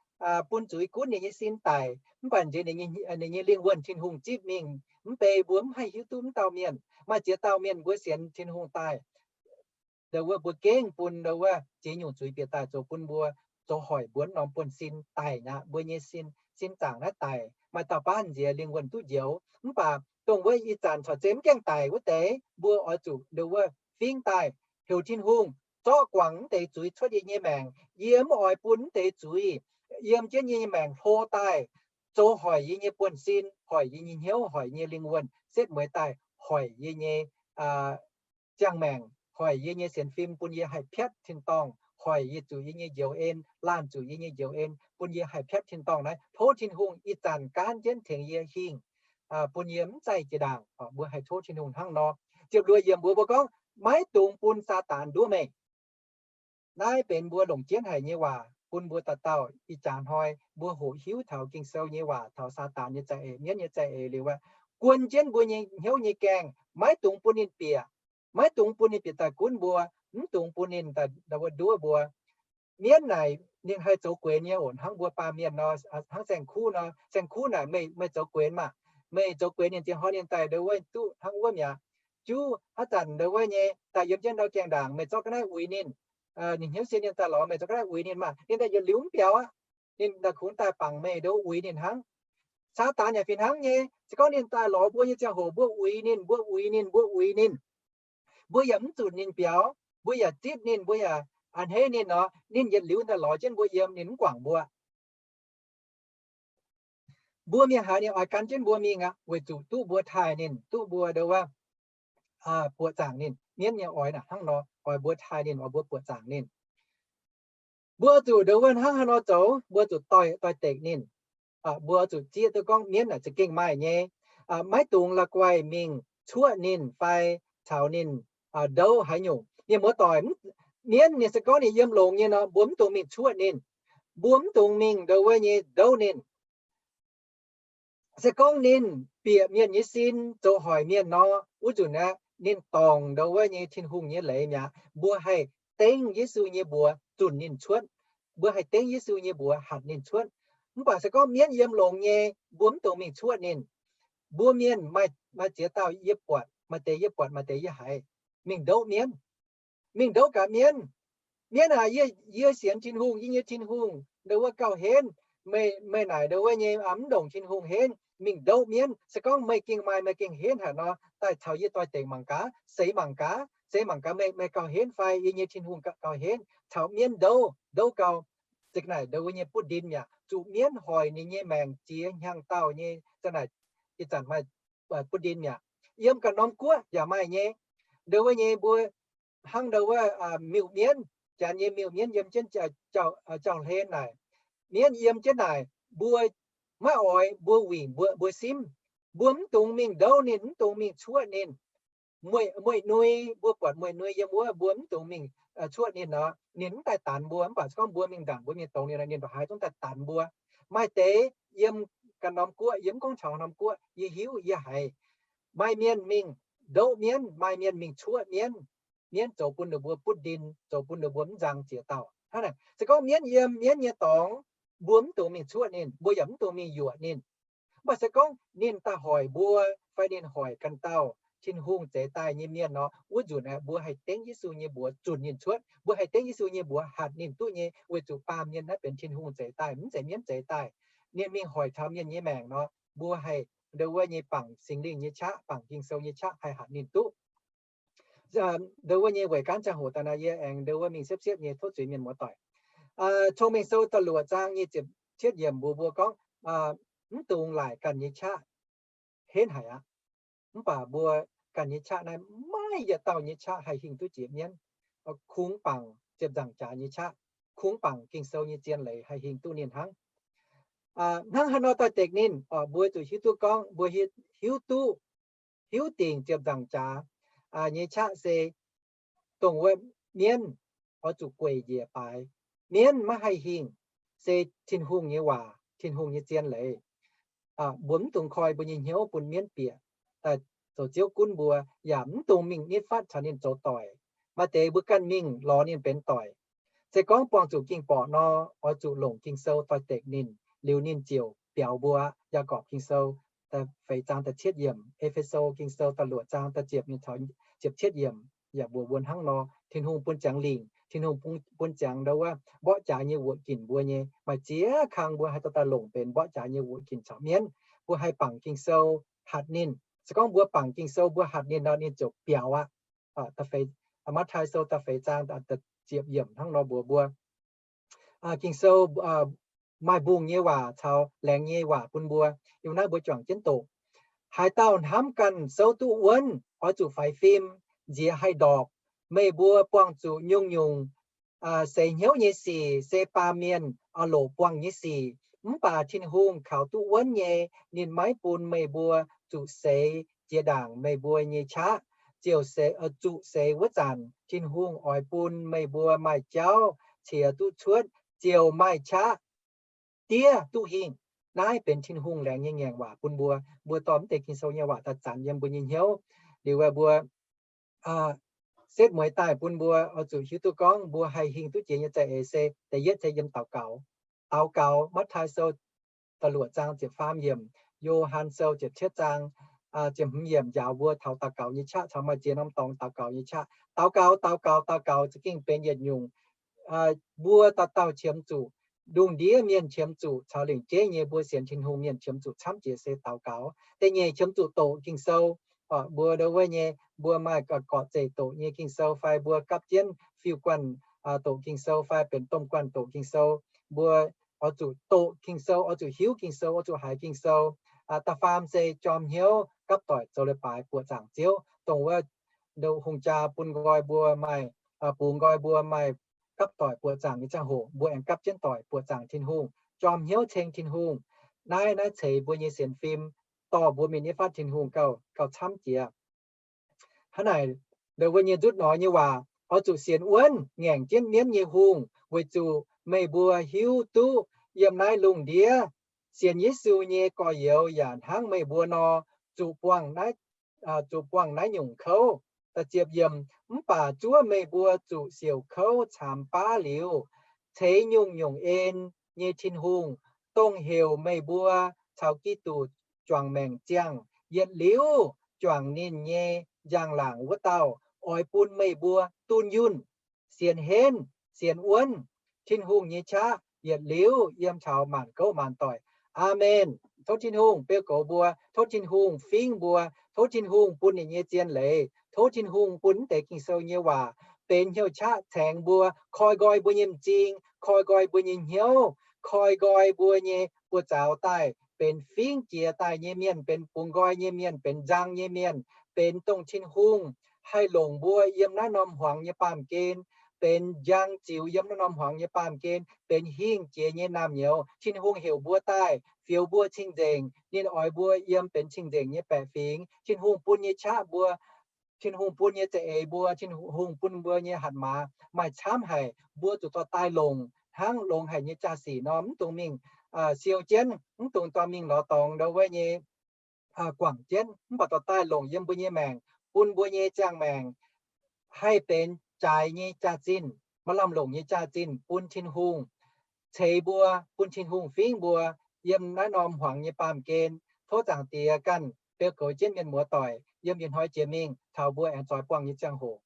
bun zuiz gunv ninh nyei sin daic, mv baac nziex ninh nyei lingh wuonh Tin-Hungh zipv mingh. Mv bei mbuo mv haih hiuv duqv mv dauh mienh. Maaih ziex dauh mienh mbuo sienx Tin-Hungh daaih, ndau wuov mbuo gengh bun ndau wuov ziex nyungc zuiz bieqc daaih zoux bun mbuo, zoux hoic mbuo norm buonv-sin daic aqv. Mbuo nyei sin, sin zaangc naaiv daic. Maaih dauh baav nziex lingh wuonh duqv njoux, mv baac dongh wuov ih zanc corc zeiz mv gaengh daic wuov deix, mbuo oix zuqc ndau wuov fingx daaih heuc Tin-Hungh zorqv guangc mv deix zuiz cuotv yie nyei maengc. Yie mv oix bun mv deix zuiz yiem jienv yie nyei maengc hlo daaih, zoux hoic yie nyei buonv-sin, hoic yie nyei hnyouv, hoic yie nyei lingh wuonh, setv mueiz daaih hoic yie nyei ziangh maengc, hoic yie nyei sienx fim, bun yie haih piatv tin-dorngh, hoic yie zuqc yie nyei njoux en, laanh zuqc yie nyei njoux en, bun yie haih piatv tin-dorngh naaiv. Tov Tin-Hungh ih zanc gaanv jienv tengx yie hingh, bun yie mv zaih jiex ndaangc. Mbuo haih tov Tin-Hungh hnangv nor. Ziepc luoqc yiemc mbuox mbuo gorngv, maiv dungx bun Saadaan nduov meih. Naaiv benx mbuo longc jienv haic nyei waac bun mbuo dauh dauh. Ih jaax hnoi mbuo hoqc hiuv taux Ging-Sou nyei waac, taux Saadaan nyei za'eix, mienv nyei za'eix liuz, guon jienv mbuo nyei hnyouv nyei gaengh, maiv dungx bun ninh bieqc. Maiv dungx bun ninh bieqc daaih gunv mbuo, mv dungx bun ninh daaih nduov mbuo. Mienv naaic ninh haih zoux guenx nyei oc, hnangv mbuo baamh mienh nor, hnangv saeng-kuv nor. Saeng-kuv naaic meih, meih zoux guenx maah. Meih zoux guenx ninh, ziex hnoi ninh daaih ndau wuov duqv hnangv wuov mi'aqv. Juv haaix zanc ndau wuov nyei daaih yiem jienv ndau gaengh ndaangc, meih zorqv ga'naaiv uix ninh. Ninh hnyouv sie ninh daaih lorz, meih zorqv ga'naaiv uix ninh maah, ninh daaih yietc liuz mv biaux aqv. Ninh daaih kungx daaih bangc meih ndau uix ninh hnangv. Saadaan yaac fih hnangv nyei. Se gorngv ninh daaih lorz mbuo nyei ziangh hoc, mbuo uix ninh, mbuo uix ninh, mbuo uix ninh, mbuo yaac mv zunc ninh biaux, mbuo yaac zipv ninh, mbuo yaac a'hneiv ninh nor, ninh yietc liuz daaih lorz jienv mbuo yiem, ninh mv guangc mbuo. Mbuo mingh haaix ninh oix gan jienv mbuo mingh aqv, weic zuqc duqv mbuo taaih ninh, duqv mbuo ndo wuov, buoqc zaangc ninh. Mienv nyei oix naaic hnangv nor, oix mbuo taaih ninh, oix mbuo buoqc zaangc ninh. Mbuo zuqc ndo wuov hnangv haaix nor zoux, mbuo zuqc doix-dekc ninh. Mbuo zuqc zieqv duqv gorngv mienv naaic za'gengh maaih nyei. Maiv dungx la'guaih mingh cuoqv ninh fai caux ninh ndouv haaix nyungc. Mienh muoz-doic, mienv ninh se gorngv ninh yiem longx nyei nor, mbuo mv dungx mingh cuoqv ninh. Mbuo mv dungx mingh ndo wuov nyei ndouv ninh. Se gorngv ninh bieqc mienh nyei sin zoux hoic mienh nor, wuov nzunc aeqv, ninh dorngc ndo wuov nyei Tin-Hungh nyei leiz mi'aqv. Mbuo haih dengv Yesu nyei mbuox zunh ninh cuotv. Mbuo haih dengv Yesu nyei mbuox hatc ninh cuotv. Mv baac se gorngv mienv yiem longx nyei, mbuo mv dungx mingh cuoqv ninh. Mbuo mienh maaih ziex dauh yie buatc, maaih deix yie buatc, maaih deix yie haiz mingh ndouv mienv. Mingh ndouv gaax mienv. Mienv aac, yie sienx Tin-Hungh, yie nyei Tin-Hungh ndo wuov gauh henv. Meih naaic ndo wuov nyei mv ndongc Tin-Hungh henv, mingh ndouv mienv. Se gorngv meih gengh maaih, meih gengh henv haic nor, daaih caux yie doix-dekc mangc gaax, seix mangc gaax, seix mangc gaax meih, meih gauh henv fai yie nyei Tin-Hungh gauh henv. Caux mienv ndouv, ndouv gau, za'gengh naaic ndo wuov nyei butv ndin mi'aqv. Zuqc mienv hoic ninh nyei maengc jiex hnyangx-daauh nyei, za'gengh naaic ih zanc maaih butv ndin mi'aqv. Yiem ganh norm guoqv yaac maaih nyei. Ndo wuov nyei mbuo hnangv ndo wuov miuc-mienv, janx nyei miuc-mienv yiem jienv jauv-hlen naaic. Mienv yiem jienv naaic, mbuo maiv oix mbuo wingc mbuo, mbuo simv. Mbuo mv dungx mingh ndouv ninh, mv dungx mingh cuoqv ninh. Mueic-nui, mbuo buatc mueic-nui yiem wuov, mbuo mv dungx mingh cuoqv ninh nor, ninh mv daaih danx mbuo. Mv baac se gorngv mbuo mingh ndaangc mbuo mingh dongz ninh, ninh ndongc haaix zungv daaih danx mbuo. Maaih deix yiem ganh norm guoqv, yie mv gorngv taux norm guoqv, yie hiuv yie haiz maaih mienh mingh ndouv mienv, maaih mienh mingh cuoqv mienv. Mienv zoux bun ninh mbuo butv ndin, zoux bun ninh mbuo mv nzang ziex dauh. Hnangv naaic, se gorngv mienv yiem mienv nyei dorngx, mbuo mv dungx mingh cuoqv ninh, mbuo yaac mv dungx mingh yuoqc ninh. Mv baac se gorngv ninh daaih hoic mbuo fai ninh hoic ganh dauh Tin-Hungh zeix daaih nyei mienh nor, wuov nzunc aeqv, mbuo haih dengv Yesu nyei mbuox zunc ninh cuotv. Mbuo haih dengv Yesu nyei mbuox hatc ninh duqv nyei, weic zuqc baamh mienh naaiv benx Tin-Hungh zeix daaih, mv zeiz mienv zeix daaih. Ninh mingh hoic taux mienh nyei maengc nor, mbuo haih ndo wuov nyei bangc Singx Lingh nyei qaqv, bangc Ging-Sou nyei qaqv haih hatc ninh duqv. Ndo wuov nyei weic gaanv ziangh hoc daaih naaiv yie aengx ndo wuov mingh siepv-siepv nyei tov zuiz mienh muoz-doic. Cong-Mengh Sou da'luoqc zaang nyic ziepc cietv yiemc mbuox mbuo gorngv, mv dungx laaic ganh nyei qaqv henv haic aqv. Mv baac mbuo ganh nyei qaqv naaiv maiv yietc dauh nyei qaqv haih hingh duqv jiex mienv. Kungx bangc ziepc nzaangc jaax nyei qaqv, kungx bangc Ging-Sou nyei zien leiz haih hingh duqv ninh hnangv. Hnangv haaix nor doix-dekc ninh, mbuo zuqc hiuv duqv gorngv mbuo hiuv duqv, hiuv dingc ziepc nzaangc jaax nyei qaqv se dongh wuov mienv oix zuqc gueic njiec baaix. Mienv maiv haih hingh, se Tin-Hungh nyei waac, Tin-Hungh nyei zien leiz. Mbuo mv dungx koi mbuo nyei hnyouv bun mienv bieqc, daaih zoux Ziouv gunv mbuo, yaac mv dungx mingh nitv fatv caux ninh zoux doic. Maaih deix mbuo ganh mingh lorz ninh benx doic. Se gorngv buangh zuqc ging-borqc nor, oix zuqc longc Ging-Sou doix-dekc ninh, liuz ninh ziouc biaux mbuo. Yaagorpc Ging-Sou da'feix zaang da'cietv yiemc, E^fe^so Ging-Sou da'luoqc zaang da'ziepc mingh taux ziepc cietv yiemc yaac mbuox mbuo hnangv nor. Tin-Hungh bun ziangx lingc, Tin-Hungh bun ziangx ndo wuov mborqv jaax nyei wuoqc ginc mbuo nyei. Maaih ziex kang mbuo haih daaih longc benx mborqv jaax nyei wuoqc ginc caux mienv. Mbuo haih bangc Ging-Sou hatc ninh. Se gorngv mbuo bangc Ging-Sou mbuo hatc ninh nor, ninh ziouc biaux aqv. Matv^tai Sou da'feix zaang da'ziepc yiemc hnangv nor mbuox mbuo. Ging-Sou maaih mbungh nyei waac caux laengz nyei waac bun mbuo. Yiem naaiv mbuo juangc jienv doqc. Haaix dauh hnamv ganh souv duqv wuonv, oix zuqc faix fim, nziex haih ndorpc. Meih mbuo buangh zuqc nyungc-nyungc seix hnyouv nyei sic se baamh mienh oix loc buangh nyei sic. Mv baac Tin-Hungh kaux duqv wuonv nyei. Ninh maiv bun meih mbuo zuqc seix jiex ndaangc meih mbuo nyei qaqv, ziouc zuqc seix wuov zanc Tin-Hungh oix bun meih mbuo maaih jauv qiex duqv cuotv, ziouc maaih qaqv diev duqv hingh. Naaiv benx Tin-Hungh laengz nyei ngaengc waac bun mbuo. Mbuo dorh mv deix Ging-Sou nyei waac daaih zanc yiem mbuo nyei hnyouv. Liuz mbuo setv mueiz daaih bun mbuo oix zuqc hiuv duqv gorngv mbuo haih hingh duqv jiex nyei za'eix se da'yietv se yiem daux gaux. Daux gaux, Matv^tai Sou da'luoqc zaang ziepc faam yiemc, Yo^han Sou ziepc cietv zaang ziepc hmz yiemc njaaux mbuo taux daux gaux nyei qaqv caux maaih ziex norm dorngx daux gaux nyei qaqv. Daux gaux, daux gaux, daux gaux za'gengh benx yietc nyungc mbuo dauh dauh qiemx zuqc lungh ndiev mienh qiemx zuqc caux lengc jeiv nyei mbuo sienx Tin-Hungh mienh qiemx zuqc camv jiex se daux gaux. Da'nyeic qiemx zuqc doqc Ging-Sou. Mbuo ndo wuov nyei, mbuo maaih gorqv-zeic doqc nyei Ging-Sou fai mbuo gapv jienv fiuv-guanh doqc Ging-Sou fai benx domh guanh doqc Ging-Sou. Mbuo oix zuqc doqc Ging-Sou, oix zuqc hiuv Ging-Sou, oix zuqc haiz Ging-Sou. Da'faam se jorm hnyouv gapv doic zoux leiz-baaix buoqc zaangc Ziouv, dongh wuov hungh jaa bun nqoi mbuo maaih, bungx nqoi mbuo maaih gapv doic buoqc zaangc nyei ziangh hoc, mbuo aengx gapv jienv doic buoqc zaangc Tin-Hungh, jorm hnyouv ceng Tin-Hungh. Naaiv, naaiv ceix mbuo nyei sienx fim, dorh mbuo mingh nyei fatv Tin-Hungh gauh, gauh camv jiex. Hnangv naaic, ndo wuov nyei nzutv nor nyei waac, oix zuqc sienx wuonv ngaengc jienv mienv nyei hungh, weic zuqc meih mbuo hiuv duqv yiem naaiv lungh ndiev sienx Yesu nyei gorx-youz yaac hnangv meih mbuo nor, zuqc buangh naaiv zuqc buangh naaiv nyungc kouv. Mv baac zuov meih mbuo zuqc siouc kouv caamx baav liuz, ceix nyungc-nyungc en nyei Tin-Hungh, dongh heuc meih mbuo caux Giduc juangc maengc ziangh, yietc liuz juangc ninh nyei njang-laangc wuov dauh, oix bun meih mbuo dunh yunh, sienx henv, sienx wuonv Tin-Hungh nyei qaqv yietc liuz yiem taux maanc gouv maanc doic. Aamen. Tov Tin-Hungh beu goux mbuo. Tov Tin-Hungh fingv mbuo. Tov Tin-Hungh bun ninh nyei zien leiz. Tov Tin-Hungh bun mv deix Ging-Sou nyei waac benx hnyouv qaqv caengx mbuo, koi nqoi mbuo nyei m'zing, koi nqoi mbuo nyei hnyouv, koi nqoi mbuo nyei buoz-zaux daaih benx fingv jiex daaih nyei mienh, benx bungx nqoi nyei mienh, benx nzang nyei mienh, benx dongh Tin-Hungh haih longc mbuo yiem naaiv norm hmuangx nyei baamh gen, benx njang ziux yiem naaiv norm hmuangx nyei baamh gen, benx hingh jiex nyei naamh nyouz. Tin-Hungh heuc mbuo daaih, fioux mbuo cing-nzengc. Ninh oix mbuo yiem benx cing-nzengc nyei baeqc fingx. Tin-Hungh bun nyei qaqv mbuo, Tin-Hungh bun nyei za'eix mbuo, Tin-Hungh bun mbuo nyei hatc maaz maaih camv haic, mbuo zuqc dorh daaih longc hnangv longx haic nyei jaa-sic nor. Mv dungx mingh siou jienv, mv dungx dorh mingh lorz dorngx ndo wuov nyei guangc jienv, mv baac dorh daaih longc yiem mbuo nyei maengc, bun mbuo nyei ziangh maengc haih benx jaaix nyei jaax-zinh, maaih lamh longc nyei jaax-zinh bun Tin-Hungh ceix mbuo, bun Tin-Hungh fingv mbuo yiem naaiv norm hmuangx nyei baamh gen. Tov Zaangc Diex ganh beu goux jienv mienh muoz doic yiem ih hnoi jiex mingh taux mbuo aengx zoix buangh nyei ziangh hoc.